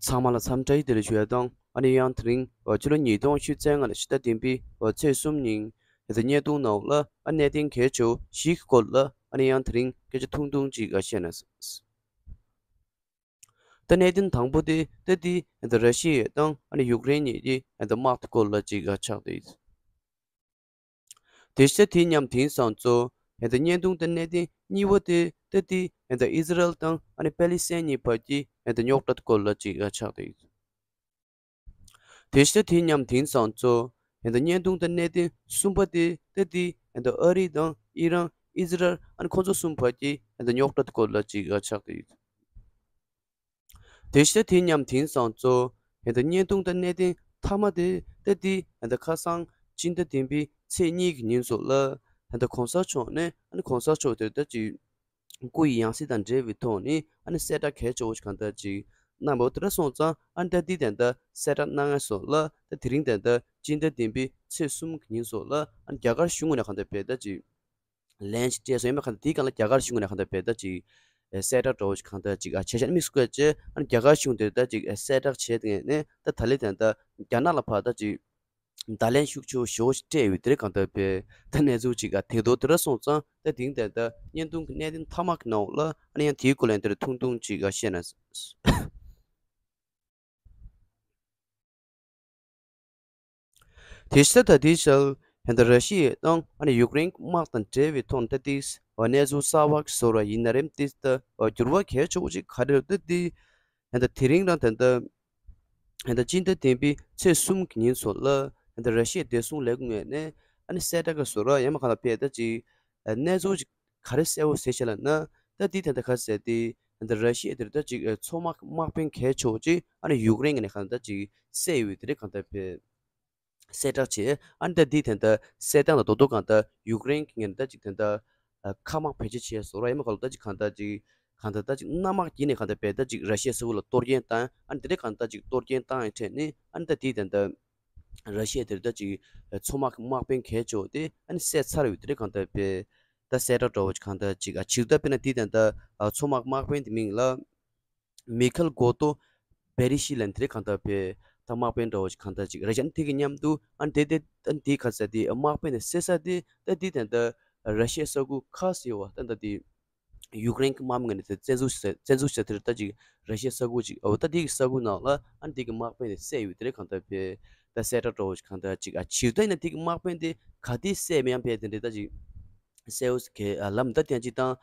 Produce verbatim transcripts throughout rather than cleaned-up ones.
ཚང་མ་ལ་འཚམས་འདྲི་བདེ་ལེགས་ཞུ་ཡ་དང་། ཨ་ནི་ཡང་དེ་རིང་ཕྱི་ལོ་ཉིས་སྟོང་ཉི་ཤུ་རྩ་ལྔ་ལོའི་ཕྱི་ཟླ་བདུན་པའི་ཚེས་གསུམ་ཉིན་ད་བརྙན་ཐུང་ནང་ལ་ཨ་གནད་དོན་གལ་ཆེ་བ་བཞི་གི་སྐོར་ལ་ཨ་ནི་ཡང་དེ་རིང་སྐད་ཆ་ཐུང་ཐུང་ཅིག་བཤད་ན། ད་གནད་དོན་དང་པོ་དེ་ད་དེ་ད་ར་ཤི་ཡ་དང་ཨ་ནི་ཡུཀ་རེན་གཉིས་ཀྱི་ད་དམག་དེ་སྐོར་ལ་ཅིག་ཆགས་བསྡད་ཡོད། དེ་བྱས་དེ་མཉམ་དེང་སང་ཚོ་ད་བརྙན་ཐུང་དེ་གནད་དོན་གཉིས་པ་དེ་ད་དེ་ད་ཨི་ཟི་རལ་དང་ཨ་ནི་པེ་ལི་སི་ཐན་གཉིས་བར་གྱི་ད་རྙོག་དྲ་སྐོར་ལ་ཅིག་ཆགས་བསྡད་ཡོད། དེ་བྱས་དེ་མཉམ་དེང་སང་ཚོ་ད་བརྙན་ཐུང་དེ་གནད་དོན་གསུམ་པ་དེ་ད་དེ་ད་ཨ་རི་དང་ཨི་རན་ཨི་ཟི་རལ་ཨ་ནི་ཁོང་ཚོ་གསུམ་བར་གྱི་ད་རྙོག་དྲ་སྐོར་ལ་ཅིག་ཆགས་བསྡད་ཡོད། དེ་བྱས་དེ་མཉམ་དེང་སང་ཚོ་ད་བརྙན་ཐུང་དེ་གནད་དོན་མཐའ་མ་དེ་ད་དེ་ད་ཁ་སང་སྤྱི་ཟླ་བདུན་པའི་ཚེས་གཉིས་ཀྱི་ཉིན་སོགས་ལ་ད་གོང་ས་མཆོག་ནས་ཨ་ནི་གོང་ས་མཆོག་དེ་ད་ཅིག་སྐུ་ཡི་ཡང་སྲིད་དང་འབྲེལ་བའི་ཐོག་ནས་ཨ་ནི་གསལ་བསྒྲགས་གལ་ཆེ་བོ་ཞིག་གང་ལྟར་ཅིག་གནང་བ་དེ་འདྲ་སོང་ཙང་ཨ་ནི་ད་དེ་ད་ད་གསལ་བསྒྲགས་གནང་ཡ་སོགས་ལ་ད་དེ་རིང་ད་ད་སྤྱི་ཟླ་བདུན་པའི་ཚེས་གསུམ་གྱི་ཉིན་སོགས་ལ་ཨ་ནི་རྒྱ་གར་གཞུང་ངོས་ནས་གང་ལྟར་བས་ད་ཅིག་ལན་ཞིག་སྤྲད་སོང་། ཡང་མིན་གང་ལྟར་དེའི་སྒང་ལ་རྒྱ་གར་གཞུང་ནས་གང་ལྟར་བས་ད་ཅིག་གསལ་བསྒྲགས་འདྲ་བོ་ཞིག་གང་ལྟར་ཅིག་ཨ་བྱས་ཤག་དམིགས་སུ་བཀར་བྱས་ཨ་ནི་རྒྱ་གར་གཞུང་དེར་ད་ཅིག་གསལ་བསྒྲགས་བྱས་དེ་ནས་ད་ད་ལན་ད་ད་རྒྱ་ནག་ལ་ཕར་ད་ཅིག་བརྡ་ལན་ཤུགས་ཆེ་བོ་ཞེ་པོ་ཞིག་སྤྲད་ཡོད་དེ་རེད། གང་ལྟར་བས་ད་གནས་ཚུལ་ཅིག་ཨ་དེ་ཚོ་དེ་འདྲ་སོང་ཙང་ད་དེང་དེ་ད་བརྙན་ཐུང་གི་གནད་དོན་མཐའ་མ་གི་ནང་ལ་ཨ་ནི་ཡང་དེའི་སྐོར་ལ་ཡང་དེར་ཐུང་ཐུང་ཅིག་ཨ་བཤད་ན། དེ་བཞིན་ད་ལྟའི་ཆར་ད་ལྟ་ར་ཤི་ཡ་དང་ཨ་ནི་ཡུཀ་རེན་དམག་དང་འབྲེལ་བའི་ཐོག་ནས་ད་ལྟའི་གནས་ཚུལ་གསར་བ་བཟོ་ར་ཡིན་ན་རེམ། དེ་ད་འགྱུར་བ་གལ་ཆེ་བོ་ཅིག་ག་རེ་རེད་ད་དེ་ད་དེ་རིང་རང་ད་ད་ད་སྤྱི་ཟླ་བདུན་པའི་ཚེས་གསུམ་གྱི་ཉིན་སོགས་ལ་ད་ར་ཤི་ཡའི་བདེ་སྲུང་ལས་ཁུངས་ངོས་ནས་ཨ་ནི་གསལ་བསྒྲགས་ཀྱི་བཟོ་ར་ཡང་མ་གང་ལ་ཕེབས་ད་ཅིག་གནས་ཚུལ་ཅིག་ག་རེ་གསལ་བོ་ཟེར་བྱས་ལབ་ན། ད་འདི་ད་ལྟ་ག་ཟེར་ཏེ་ད་ལྟ་ར་ཤི་ཡ་དེར་ད་ཅིག་མཚོ་དམག་དམག་དཔོན་གལ་ཆེ་བོ་ཅིག་ཨ་ནི་ཡུཀ་རེན་གྱི་ནས་གང་ད་ཅིག་བསད་ཡོད་དེ་རེད། གང་ད་བས་གསལ་བསྒྲགས་བྱས། ཨ་ནི་ད་འདི་ད་ལྟ་གསལ་སྟངས་ལ་རྡོག་རྡོག་གང་ད་ཡུཀ་རེན་གྱི་ངས་ད་ཅིག་ད་ལྟ་མཁའ་དམག་བེད་སྤྱོད་བྱས་བཟོ་ར་ཡང་མ་གང་ལ་ད་ཅིག་གང་ད་ཅིག་གང་ད་ད་ཅིག་གནམ་དམག་གི་ནས་གང་ད་བས་ད་ཅིག་ར་ཤི་ཡ་ས་ཁུལ་ལ་གཏོར་སྐྱོན་བཏང་། ཨ་ནི་དེ་རེད་གང་ད་ཅིག་གཏོར་སྐྱོན་བཏང་ཡི་འཕྲད་ནས་ཨ་ནི་ད་འདི་ད་ལྟ་ར་ཤི་ཡ་དེར་ད་ཅིག་མཚོ་དམག་གི་དམག་དཔོན་གལ་ཆེ་བོ་དེ་ཨ་ནི་བསད་ཚར་ཡོད་དེ་རེད། གང་ལྟར་བས་ད་གསལ་བསྒྲགས་འདྲ་བོ་ཅིག་གང་ལྟར་ཅིག་ཨ་ཇི་ལྟར་དཔེར་ན་དེ་ད་ལྟ་ཨ་མཚོ་དམག་དམག་དཔོན་དེ་མིང་ལ་མི་ཁེལ་གོ་ཏོ་བེ་རི་ཤི་ལན་དེ་རེད། གང་ལྟར་བས་ད་དམག་དཔོན་འདྲ་བོ་ཅིག་གང་ལྟར་ཅིག་རེད་ཤག་དེ་གི་མཉམ་དུ་ཨ་ནི་དེ་དེ་ཨ་ནི་དེ་ག་ས་དེ་དམག་དཔོན་དེ་བསད་ས་དེ་ད་དེ་ད་ལྟ་ར་ཤི་ཡའི་ས་ཁུལ་ཁ་སི་ཡོད་བ་ད་ད་དེ། ཡུཀ་རེན་གྱི་དམག་མི་ངོས་ནས་དེ་བཙན་འཛུལ་བྱས་བཙན་འཛུལ་བྱས་དེར་ད་ཅིག་ར་ཤི་ཡའི་ས་ཁུལ་ཅིག་འོ་ད་དེ་གི་ས་ཁུལ་ནང་ལ་ཨ་ནི་དེ་གི་དམག་དཔོན་དེ་བསད་ཡོད་དེ་རེད། གང་ལྟར་བས་ད་གསལ་བསྒྲགས་འདྲ་བོ་ཅིག་གང་ལྟར་ཅིག་ཨ་ཇི་ལྟར་ཡིན་ན་དེ་གི་དམག་དཔོན་དེ་ག་དུས་བསད་མེད་ཡང་བས་དེ་འདྲའི་ད་ཅིག་གསལ་བོ་གི་ལམ་ད་དེ་ཡང་ཅིག་དང་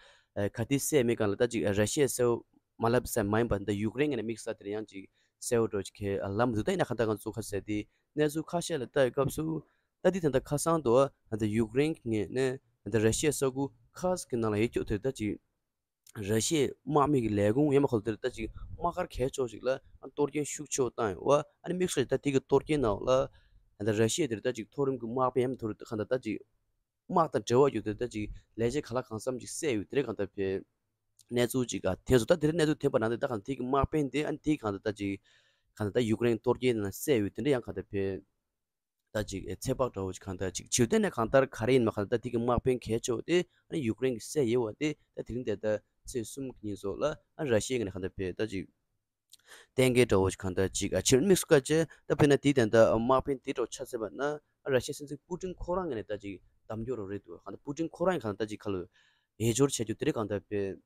ག་དུས་བསད་མེད་གང་ལ་ད་ཅིག་ར་ཤི་ཡའི་ས་ཁུལ་མ་ལབ་ས་མ་ཡིན་པ་ད་ཡུཀ་རེན་ངོས་ནས་དམིགས་བསལ་དེར་ཡང་ཅིག་གསལ་བོ་འདྲ་བོ་ཅིག་གི་ལམ་འདུག་ད་ཡིན་ན་གང་ལྟར་ང་ཚོ་ག་ཟེར་དེ་གནས་ཚུལ་ཁ་ཤས་ལ་ལྟ་བའི་སྐབས་སུ། ད་འདི་ད་ལྟ་ཁ་སང་དུ་ད་ལྟ་ཡུཀ་རེན་གྱི་ངོས་ནས་ད་ལྟ་ར་ཤི་ཡའི་ས་ཁུལ་ཁ་སི་གི་ནང་ལ་ཡོད་རྒྱུ་དེར་ད་ཅིག་ར་ཤི་ཡའི་དམག་མི་གི་ལས་ཁུངས་ཡང་མ་གང་ལ་དེར་ད་ཅིག་དམག་སྒར་གལ་ཆེ་ཞིག་ལ་གཏོར་སྐྱོན་ཤུགས་ཆེ་བོ་བཏང་ཡོད་བ། ཨ་ནི་དམིགས་བསལ་ད་དེ་གི་གཏོར་སྐྱོན་ནང་ལ་ད་ལྟ་ར་ཤི་ཡ་དེར་ད་ཅིག་མཐོ་རིམ་གྱི་དམག་དཔོན་ཡང་མཐོ་རིམ་གང་ལྟར་ད་ཅིག་དམག་དང་འབྲེལ་བ་ཡོད་དེ་ད་ཅིག་ལས་བྱེད་ག་ལ་གང་འཚམ་ཅིག་བསད་ཡོད་དེ་རེད། གང་ལྟར་བས་གནས་ཚུལ་ཅིག་ག་དེ་ཚོ་ད་དེ་རིང་གནས་ཚུལ་ཐོན་པ་ནང་དེ་ད་གང་དེ་གི་དམག་དཔོན་དེ་ཨ་ནི་དེ་གང་ལྟར་ད་ཅིག་གང་ལྟར་ད་ཡུཀ་རེན་གཏོར་སྐྱོན་ནང་བསད་ཡོད་དེ་འདྲ་ཡང་གང་ལྟར་བས། ད་ཅིག་ཚོད་དཔག་འདྲ་བོ་ཅིག་གང་ལྟར་ཅིག་ཕྱིར་བལྟས་ནས་གང་ལྟར་ག་རེ་ཡིན་མ་གང་ལྟར་དེ་གི་དམག་དཔོན་གལ་ཆེ་བ་དེ་ཨ་ནི་ཡུཀ་རེན་གྱིས་བསད་ཡོད་བ་དེ་ད་དེ་རིང་དེ་ལྟར་ཚེས་གསུམ་གྱི་ཉིན་སོགས་ལ་ཨ་ར་ཤི་ཡ་ངོས་ནས་གང་ལྟར་བས་ད་ཅིག་གཏན་འཁེལ་འདྲ་བོ་ཅིག་གང་ལྟར་ཅིག་ཨ་ཕྱིར་དམིགས་སུ་བཀར་བྱས་ད་དཔེར་ན་དེ་ད་ལྟ་དམག་དཔོན་དེ་འདྲ་བོ་ཆ་བཞག་པ་ན་ཨ་ར་ཤི་ཡའི་སྲིད་འཛིན་པུ་ཏིན་ཁོ་རང་ངོས་ནས་ད་ཅིག་གདམ་སྐྱོར་རོགས་རེད་འདུག་གང་ལྟར་པུ་ཏིན་ཁོ་རང་གིས་གང་ལྟར་ཅིག་ཁ་ལོ་འོས་སྦྱོར་བྱས་རྒྱུ་དེ་རེད། གང་ལྟར་བས།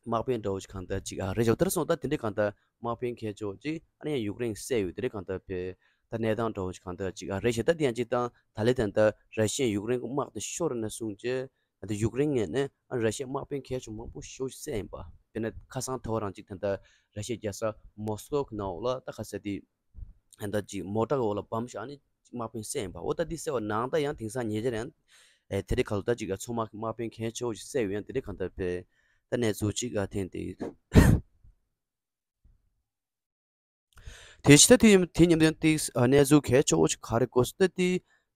དམག་དཔོན་འདྲ་བོ་ཞིག་གང་ལྟར་ཅིག་ཨ་རེད་ཤག་དེར་སོང་ད་དེ་འདྲའི་གང་ལྟར་དམག་དཔོན་གལ་ཆེ་བ་ཅིག་ཨ་ནི་ཡང་ཡུཀ་རེན་གྱིས་བསད་ཡོད་དེ་རེད། གང་ལྟར་བས་ད་གནས་སྟངས་འདྲ་བོ་ཞིག་གང་ལྟར་ཅིག་ཨ་རེད་ཤག་ད་དེ་ཡང་ཅིག་དང་ད་ལས་ད་ལྟ་ར་ཤི་ཡ་ཡུཀ་རེན་གྱི་དམག་དེ་ཤོར་ན་གསུངས་རྗེས་ད་ལྟ་ཡུཀ་རེན་ངོས་ནས་ཨ་ར་ཤི་ཡའི་དམག་དཔོན་གལ་ཆེ་མང་པོ་ཞེ་པོ་ཞིག་བསད་ཡིན་པ། དཔེར་ན་ཁ་སང་ད་བར་རང་ཅིག་ད་ལྟ་ར་ཤི་ཡའི་རྒྱལ་ས་མོ་སི་ཀོ་གི་ནང་འོག་ལ་ད་ག་ཟེར་དེ་ད་ལྟ་ཅིག་མོ་ཊ་གི་འོག་ལ་བམ་བཞག་ནས་དམག་དཔོན་བསད་ཡིན་པ། འོ་ད་འདི་བསད་པ་ནང་ད་ཡང་དེང་སང་ཉེ་ཆར་ཡང་ཨེ་དེ་རིང་ཁ་ལོ་ད་ཅིག་མཚོ་དམག་གི་དམག་དཔོན་གལ་ཆེ་བོ་ཞིག་བསད་ཡོད། ཡང་དེ་རིང་གང་ལྟར་བས་ད་གནས་ཚུལ་ཅིག་ཨ་ཐོན་བསྡད་ཡོད། དེ་ཕྱི་ད་དེ་དེ་མཉམ་དུ་ཡང་ཏིག་ཨ་གནས་ཚུལ་གལ་ཆེ་བོ་ཞིག་ག་རེ་གོ་སོང་ད་དེ་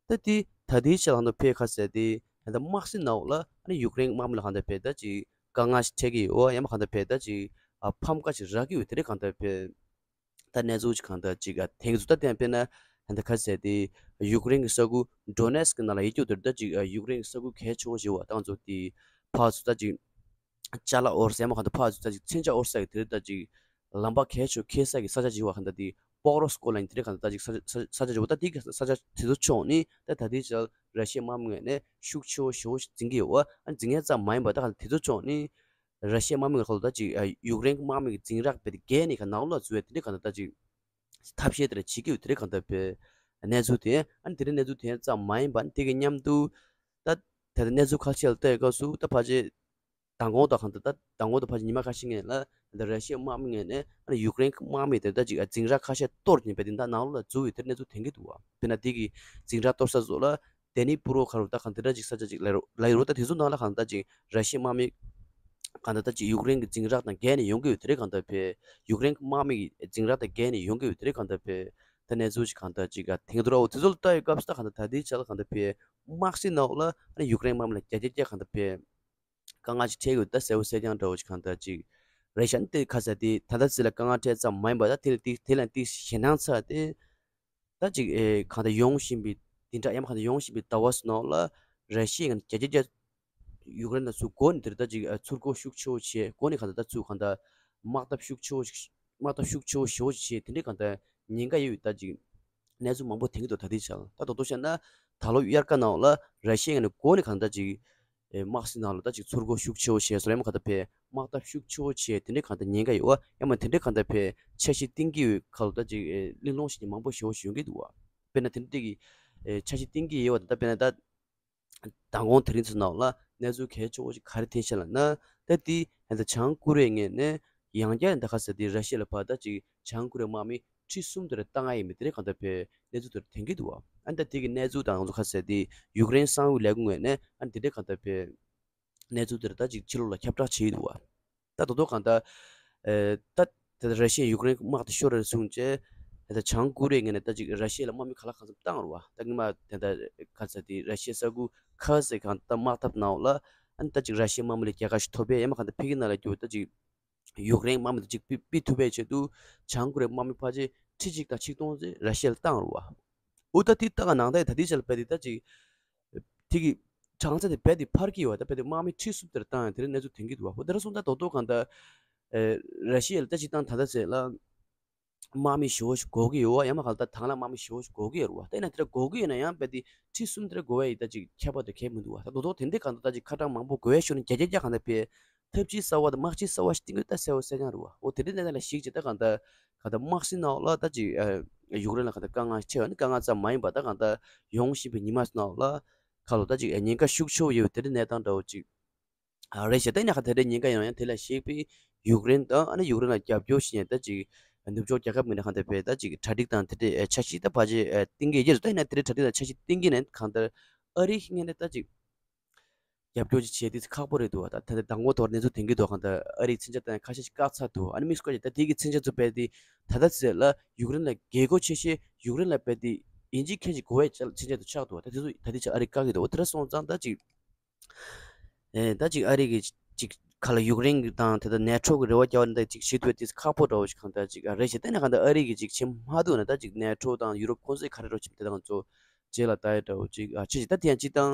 ད་དེ་ད་དེའི་ཆ་ལ་ད་ཕེ་ཁ་ཟེར་དེ་ད་དམག་སྲིད་ནང་འོག་ལ་ཨ་ནི་ཡུཀ་རེན་དམག་མི་ལ་གང་ལྟར་བས་ད་ཅིག་དཀའ་ངལ་ཞིག་འཕྲད་ཀྱི་ཡོད། ཡང་མ་གང་ལྟར་བས་ད་ཅིག་ཨ་ཕམ་ཁ་ཞིག་རག་གི་ཡོད། དེ་རིང་གང་ལྟར་བས། ད་གནས་ཚུལ་ཅིག་གང་ལྟར་ཅིག་ཨ་ཐེངས་སུ་ད་བསྟན་དཔེར་ན་ད་ལྟ་ག་ཟེར་དེ་ཡུཀ་རེན་གྱི་ས་ཁུལ་ཌོ་ནེ་སི་ཀི་ནང་ལ་ཡོད་རྒྱུ་དེར་ད་ཅིག་ཨ་ཡུཀ་རེན་གྱི་ས་ཁུལ་གལ་ཆེ་བོ་ཞིག་བ་ཏང་ཚོ་དེ་ཕར་ཚུར་ད་ཅིག་ཅ་ལག་དབོར་ས་ཡང་མ་གང་ལྟར་ཕར་ཚུར་ད་ཅིག་མཚོན་ཆ་དབོར་ས་གི་དེར་ད་ཅིག་ ལམ་པ་གལ་ཆེ་ཤོས་ཁེལ་ས་གི་ས་ཆ་ཅིག་ཡོད་པ། གང་ལྟར་དེ་པོག་རོ་སི་ཀོ་ལ་ཡིན། དེ་རིང་གང་ལྟར་ད་ཅིག་ས་ཆ་ས་ས་ཆ་ཅིག་ཡོད་པ། ད་དེ་གི་ས་ཆ་དེ་ཚོ་ཕྱོགས་ནས་ད་ད་ལྟའི་ཆར་ར་ཤི་ཡའི་དམག་མི་ངོས་ནས་ཤུགས་ཆེ་བོ་ཞེ་པོ་ཞིག་འཛིང་གི་ཡོད་པ། ཨ་ནི་འཛིང་ཡ་ཙམ་མ་ཡིན་པ། ད་གང་ལྟར་དེ་ཚོ་ཕྱོགས་ནས་ར་ཤི་ཡའི་དམག་མི་ཁ་ལོ་ད་ཅིག་ཡུཀ་རེན་དམག་མི་གི་འཛིང་རགས་རྦད་དེ་བརྒལ་ནས་གང་ནང་ལོགས་ལ་འཛུལ་བའི་དེ་འདྲའི་གང་ལྟར་ད་ཅིག་ཐབས་ཤེས་དེ་འདྲ་བྱེད་ཀྱི་ཡོད། དེ་འདྲའི་གང་ལྟར་བའི་གནས་ཚུལ་དེ། ཨ་ནི་དེ་འདྲའི་གནས་ཚུལ་དེ་ཙམ་མ་ཡིན་པ། ཨ་ནི་དེ་གི་མཉམ་དུ་ད་ད་ལྟ་གནས་ཚུལ་ཁ་ཤས་ལ་ལྟ་ཡི་སྐབས་སུ། ད་ཕལ་ཆེར་མདང་དགོང་དང་གང་ལྟར་ད་མདང་དགོང་དང་ཕལ་ཆེར་ཉི་མ་ཁ་ཤས་སྔོན་ལ་ད་ར་ཤི་ཡའི་དམག་མི་ངོས་ནས་ཨ་ནི་ཡུཀ་རེན་དམག་མི་དེ་ད་ཅིག་འཛིང་རགས་ཁ་ཤས་གཏོར་ནས་རྦད་དེ་ད་ནང་ལོགས་ལ་འཛུལ་བའི་དེ་གནས་ཚུལ་ཐོན་གྱི་འདུག་པ། དཔེར་ན་དེ་གི་འཛིང་རགས་གཏོར་ས་ཚོ་ལ་ཌེ་ནི་པུ་རོ་ཁ་རུ་ད་གང་དེ་འདྲ་ཅིག་ས་ཆ་ཅིག་ལབ་ཡོད་རེད། ད་དེ་ཚོ་ནང་ལ་གང་ལྟར་ཅིག་ར་ཤི་ཡའི་དམག་མི་གང་ལྟར་ད་ཅིག་ཡུཀ་རེན་གྱི་འཛིང་རགས་དང་བརྒལ་ནས་ཡོང་གི་ཡོད། དེ་འདྲའི་གང་ལྟར་བའི་ཡུཀ་རེན་གྱི་དམག་མི་གི་འཛིང་རགས་དང་བརྒལ་ནས་ཡོང་གི་ཡོད། དེ་འདྲའི་གང་ལྟར་བའི་ད་གནས་ཚུལ་ཅིག་གང་ལྟར་ཅིག་ཐོན་གྱི་འདུག་ར། འོ་དེ་ཚོ་ལ་ལྟ་ཡི་སྐབས་སུ་ད་གང་ལྟར་ད་ལྟའི་ཆར་ལ་གང་ལྟར་བའི་དམག་སྲིད་ནང་ལོགས་ལ་ཨ་ནི་ཡུཀ་རེན་དམག་མི་ལ་བརྒྱ་ཆ་བརྒྱ་གང་ལྟར་བའི་དཀའ་ངལ་ཅིག་འཕྲད་ཡོད། ད་གསལ་པོ་གསལ་རྐྱང་འདྲ་བོ་ཅིག་གང་ལྟར་ཅིག་རེད་ཤག། ཨ་ནི་དེ་ཁ་ས་དེ་ད་ལྟ་ཚེ་ལ་དཀའ་ངལ་འཕྲད་ཙམ་མ་ཡིན་པ། ད་དེ་ལ་དེ་དེ་ལ་དེ་ཞེད་སྣང་ཚ་དེ་ད་ཅིག་ཨེ་གང་ལྟར་ཡོང་བཞིན་པའི་འདི་འདྲ། ཡང་མ་གང་ལྟར་ཡོང་བཞིན་པའི་ཟླ་བ་ཚོ་ནང་ལ་ར་ཤི་ཡའི་ངོས་ནས་བརྒྱ་ཆ་བརྒྱ་ཡུཀ་རེན་ལ་ཚུར་འགོ་ནས་དེར་ད་ཅིག་ཨ་ཚུར་རྒོལ་ཤུགས་ཆེ་བོ་བྱས། འགོ་ནས་གང་ལྟར་ད་ཚུར་གང་ལྟར་དམག་འཐབ་ཤུགས་ཆེ་བོ་ཞིག་དམག་འཐབ་ཤུགས་ཆེ་བོ་ཞེ་པོ་ཞིག་བྱས། དེ་འདྲའི་གང་ལྟར་ཉེན་ཁ་ཡོད་པའི་ད་ཅིག་གནས་ཚུལ་མང་པོ་ཐོན་གྱི་འདུག། ད་ལྟའི་ཆར་ད་ད་དུང་བཤད་ན་ད་ལོ་དབྱར་ཁ་ནང་ལ་ར་ཤི་ཡའི་ངོས་ནས་འགོ་ནས་གང་ལྟར་ཅིག་ཨེ་དམག་སྲིད་ནང་ལ་ད་ཅིག་ཚུར་རྒོལ་ཤུགས་ཆེ་བོ་བྱས་སོང་། ཡང་མ་གང་ལྟར་བའི་དམག་འཐབ་ཤུགས་ཆེ་བོ་བྱས། དེ་འདྲའི་གང་ལྟར་ཉེན་ཁ་ཡོད་པ། ཡང་མ་དེ་འདྲའི་གང་ལྟར་བའི་འཆར་གཞི་བཏིང་གི་ཡོད་ཁ་ལོ་ད་ཅིག་ཨེ་གླེང་སློང་བྱེད་མཁན་མང་པོ་ཞེ་པོ་ཞིག་ཡོང་གི་འདུག་པ། དཔེར་ན་དེ་འདྲ་གི་ཨེ་འཆར་གཞི་བཏིང་གི་ཡོད་པ། ད་ལྟ་དཔེར་ན་ད་མདང་དགོང་དེ་རིང་ཚོ་ནང་ལ་གནས་ཚུལ་གལ་ཆེ་བོ་ཞིག་ག་རེ་ཐོན་ཤག་ལབ་ན། ད་དེ་ད་ལྟ་བྱང་ཀོ་རི་ཡའི་ངོས་ནས་ཡང་བསྐྱར་ད་ག་ཟེར་དེ་ར་ཤི་ཡ་ལ་ཕར་ད་ཅིག་བྱང་ཀོ་རི་ཡའི་དམག་མི་ཁྲི་གསུམ་དེར་བཏང་ཡ་ཡིན་མིན་དེ་འདྲའི་གང་ལྟར་བའི་གནས་ཚུལ་དེར་ཐོན་གྱི་འདུག་པ། ཨ་ནི་ད་དེ་གི་གནས་ཚུལ་དང་ང་ཚོ་ག་ཟེར་དེ་ཡུཀ་རེན་གསང་བའི་ལས་ཁུངས་ངོས་ནས་ཨ་ནི་དེ་འདྲའི་གང་ལྟར་བའི་གནས་ཚུལ་དེར་ད་ཅིག་ཕྱི་ལོགས་ལ་ཁྱབ་བསྒྲགས་བྱས་ཡོད་འདུག་པ། ད་ད་དུང་གང་ལྟར་ཨེ་ད་ད་ལྟ་ར་ཤི་ཡས་ཡུཀ་རེན་དམག་དེ་ཤོར་རེད་གསུངས་བྱས། ད་ལྟ་བྱང་ཀོ་རི་ཡའི་ངོས་ནས་ད་ཅིག་ར་ཤི་ཡ་ལ་དམག་མི་ག་ལ་གང་འཚམ་བཏང་རེད་པ། ད་སྔོན་མ་ད་ལྟ་ག་ཚོད་དེ་ར་ཤི་ཡའི་ས་ཁུལ་ཁ་ཟེར་གང་ལྟར་དམག་འཐབ་གནང་བ་ལ། ཨ་ནི་ད་ཅིག་ར་ཤི་ཡའི་དམག་མི་ལ་རྒྱལ་ཁ་ཞིག་ཐོབ་པས། ཡང་མ་གང་ལྟར་ཕ་གི་ནང་ལ་རྒྱུ་ད་ཅིག་ཡུཀ་རེན་དམག་མི་དང་གཅིག་སྤེལ་སྤེལ་ཐུབ་པའི་ཆེད་དུ་བྱང་ཀོ་རི་ཡའི་དམག་མི་ཕལ་ཆེར་ཁྲི་གཅིག་དང་ཆིག་སྟོང་ཙམ་ར་ཤི་ཡ་ལ་བཏང་རེད་པ། འོ་ད་དེ་ལྟ་ག་ནང་ད་ད་ལྟའི་ཆར་ལ་བལྟས་ཏེ་ད་ཅིག་དེ་གི་གྲངས་ཚད་དེ་རྦད་དེ་འཕར་གྱི་ཡོད་པ། ད་རྦད་དེ་དམག་མི་ཁྲི་གསུམ་དེར་བཏང་ཡང་དེ་འདྲའི་གནས་ཚུལ་ཐོན་གྱི་འདུག་པ། འོ་དེ་འདྲ་སོང་ཙང་ད་དོ་དོ་གང་ལྟར་ཨེ་ར་ཤི་ཡ་ལ་ད་སྤྱིར་བཏང་ད་ལྟ་ཟེར་ལ་དམག་མི་ཞེ་པོ་ཞིག་དགོས་ཀྱི་ཡོད་པ། ཡང་མ་གང་ལྟར་དང་བླངས་དམག་མི་ཞེ་པོ་ཞིག་དགོས་ཀྱི་ཡོད་རེད་པ། ད་ཡིན་ན་དེ་འདྲ་དགོས་ཀྱི་ཡོད་ན་ཡང་རྦད་དེ་ཁྲི་གསུམ་དེ་འདྲ་དགོས་པ་ཡིན་ད་ཅིག་ཁྱད་པར་དེ་གང་ཡང་མི་འདུག་པ། ད་དོ་དོ་དེ་འདྲའི་གང་ལྟར་ད་ཅིག་ཁ་གྲངས་མང་པོ་དགོས་པའི་ཞོར་ནས་བརྒྱ་ཆ་བརྒྱ་གང་ལྟར་བའི་ཐབས་ཇུས་གསར་པ་དང་དམག་ཇུས་གསར་པ་ཞིག་བཏིང་དགོས་ད་གསལ་པོ་གསལ་རྐྱང་རེད་པ། འོ་དེ་འདྲའི་གནས་སྟངས་ལ་གཞིགས་བྱས་ད་གང་ལྟར་གང་ལྟར་དམག་སྲིད་ནང་ལ་ད་ཅིག་ཨ་ཡུཀ་རེན་ལ་གང་ལྟར་དཀའ་ངལ་ཆེ་བ་ནི་དཀའ་ངལ་ཙམ་མ་ཡིན་པ། ད་གང་ལྟར་ཡོང་བཞིན་པའི་ཉི་མ་ནང་ལ་ཁ་ལོ་ད་ཅིག་ཉེན་ཁ་ཤུགས་ཆེ་བོ་ཡོད་པའི་དེ་འདྲའི་གནས་སྟངས་འདྲ་བོ་ཅིག་ཨ་རེད་ཤག། ད་ཡིན་ན་གང་ལྟར་དེ་འདྲའི་ཉེན་ཁ་ཡོང་ཡང་དེ་ལ་གཞིགས་པའི་ཡུཀ་རེན་དང་ཨ་ནི་ཡུཀ་རེན་ལ་རྒྱབ་སྐྱོར་བྱེད་མཁན་ད་ཅིག་ནུབ་ཕྱོགས་རྒྱལ་ཁབ་ངོས་ནས་གང་ལྟར་བའི་ད་ཅིག་གྲ་སྒྲིག་དང་དེ་འདྲའི་འཆར་གཞི་ད་ཕལ་ཆེར་བཏིང་གི་ཡོད་ཀྱི་རེད། ད་ཡིན་ན་དེ་འདྲའི་གྲ་སྒྲིག་དང་འཆར་གཞི་བཏིང་གི་ནས་གང་ལྟར་ཨ་རི་ངོས་ནས་ད་ཅིག་རྒྱབ་སྐྱོར་ཅིག་བྱེད་དུས་ཁག་པོ་རེད་འདུག་པ། ད་ད་ལྟ་མདང་དགོང་ཐོག་གནས་ཚུལ་ཐོན་གྱི་འདུག། གང་ལྟར་ཨ་རིའི་མཚོན་ཆ་བཏང་ཡ་ཁ་ཤས་ཤིག་བཀག་ཚར་འདུག། ཨ་ནི་དམིགས་སུ་བཀར་ཡ་ད་དེ་གི་མཚོན་ཆ་ཚོ་རྦད་དེ་ད་ལྟ་ཟེར་ལ་ཡུཀ་རེན་ལ་རྒྱལ་སྒོ་ཆེ་ཤོས་ཡུཀ་རེན་ལ་རྦད་དེ་ཡིན་གཅིག་མིན་གཅིག་དགོས་པའི་ཆ་མཚོན་ཆ་དེ་ཆགས་འདུག། ད་དེ་ཚོ་ད་ལྟའི་ཆར་ཨ་རི་བཀག་གི་འདུག། འོ་དེ་འདྲ་སོང་ཙང་ད་ཅིག་ཨེ་ད་ཅིག་ཨ་རི་གི་ཅིག་ག་ལ་ཡུཀ་རེན་གི་དང་དེ་ད་ནེ་ཊོ་གི་རེ་བ་རྒྱག་པ་ནི་ད་ཅིག་བྱེད་ཐུབ་པའི་དེ་ཁག་པོ་འདྲ་བོ་ཞིག་གང་ལྟར་ཅིག་ཨ་རེད་ཤག། ད་ནི་གང་ལྟར་ཨ་རི་གི་ཅིག་བྱེད་མ་ཐུབ་ན་ད་ཅིག་ནེ་ཊོ་དང་ཡུ་རོབ་ཁོང་ཚོས་ག་རེ་འདྲ་བོ་བྱེད་དེ་ད་ང་ཚོ་རྗེས་ལ་ལྟ་ཡ་འདྲ་བོ་ཅིག་ཨ་བྱེད་ཅིག། ད་དེ་ཡང་སྤྱིར་བཏང་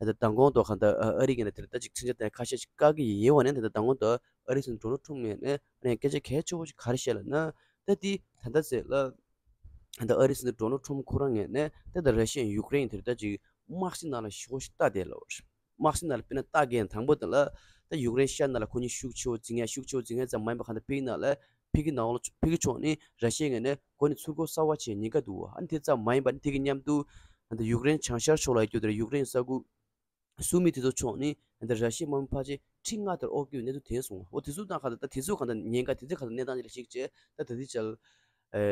ད་ལྟ་མདང་དགོང་དུ་གང་ལྟར་ཨ་རི་ངོས་ནས་དེར་ད་ཅིག་མཚོན་ཆ་དེ་ཁ་ཤས་ཤིག་བཀག་གི་ཡིན་པ་ནས། ད་ལྟ་མདང་དགོང་དུ་ཨ་རིའི་སྲིད་འཛིན་ཌོ་ནལ་ཊམ་ངོས་ནས་ཨ་ནི་སྐད་ཆ་གལ་ཆེ་བོ་ཞིག་ག་རེ་བཤད་ལབ་ན། ད་དེ་ད་ལྟ་ཟེར་ལ་ད་ལྟ་ཨ་རིའི་སྲིད་འཛིན་ཌོ་ནལ་ཊམ་ཁོ་རང་ངོས་ནས་ད་ལྟ་ར་ཤི་ཡ་ཡུཀ་རེན་དེར་ད་ཅིག་དམག་སྲིད་ནང་ལ་ཞེ་པོ་ཞིག་ལྟ་བསྡད་ལབ་པ་རེད། དམག་སྲིད་ནང་ལ་དཔེར་ན་ལྟ་མཁན་དང་པོ་དེ་ལ་ད་ཡུཀ་རེན་ཤར་ནང་ལ་ཁོ་གཉིས་ཤུགས་ཆེ་བོ་འཛིང་ཡ་ཤུགས་ཆེ་བོ་འཛིང་ཡ་ཙམ་མ་ཡིན་པ་གང་ལྟར་ཕ་གི་ནང་ལ་ཕ་གི་ནང་ལ་ཕ་གི་ཕྱོགས་ནས་ར་ཤི་ཡའི་ངོས་ནས་ཁོ་གཉིས་ཚུར་རྒོལ་གསར་པ་བྱེད་ཉེན་ཁ་འདུག། ཨ་ནི་དེ་ཙམ་མ་ཡིན་པ་ནི་དེ་གི་མཉམ་དུ་ཨ་ནི་ཡུཀ་རེན་བྱང་ཤར་ཕྱོགས་ལ་ཡོད་རྒྱུ་དེ་ཡུཀ་རེན་ས་ཁུལ་སུད་མི་དེ་ཚོ་ཕྱོགས་ནས་ཨ་ནི་ར་ཤི་ཡའི་དམག་མི་ཕལ་ཆེར་ཁྲི་ལྔ་དེར་དབོར་གྱི་ཡོད་གནས་ཚུལ་ཐོན་སོང་། འོ་དེ་ཚོ་དང་གང་ལྟར་ད་དེ་ཚོ་གང་ལྟར་ཉེན་ཁ་དེ་ཚོ་གང་ལྟར་གནས་སྟངས་ཅིག་ལ་གཞིགས་བྱས་ད་ད་ལྟའི་ཆར་ཨ་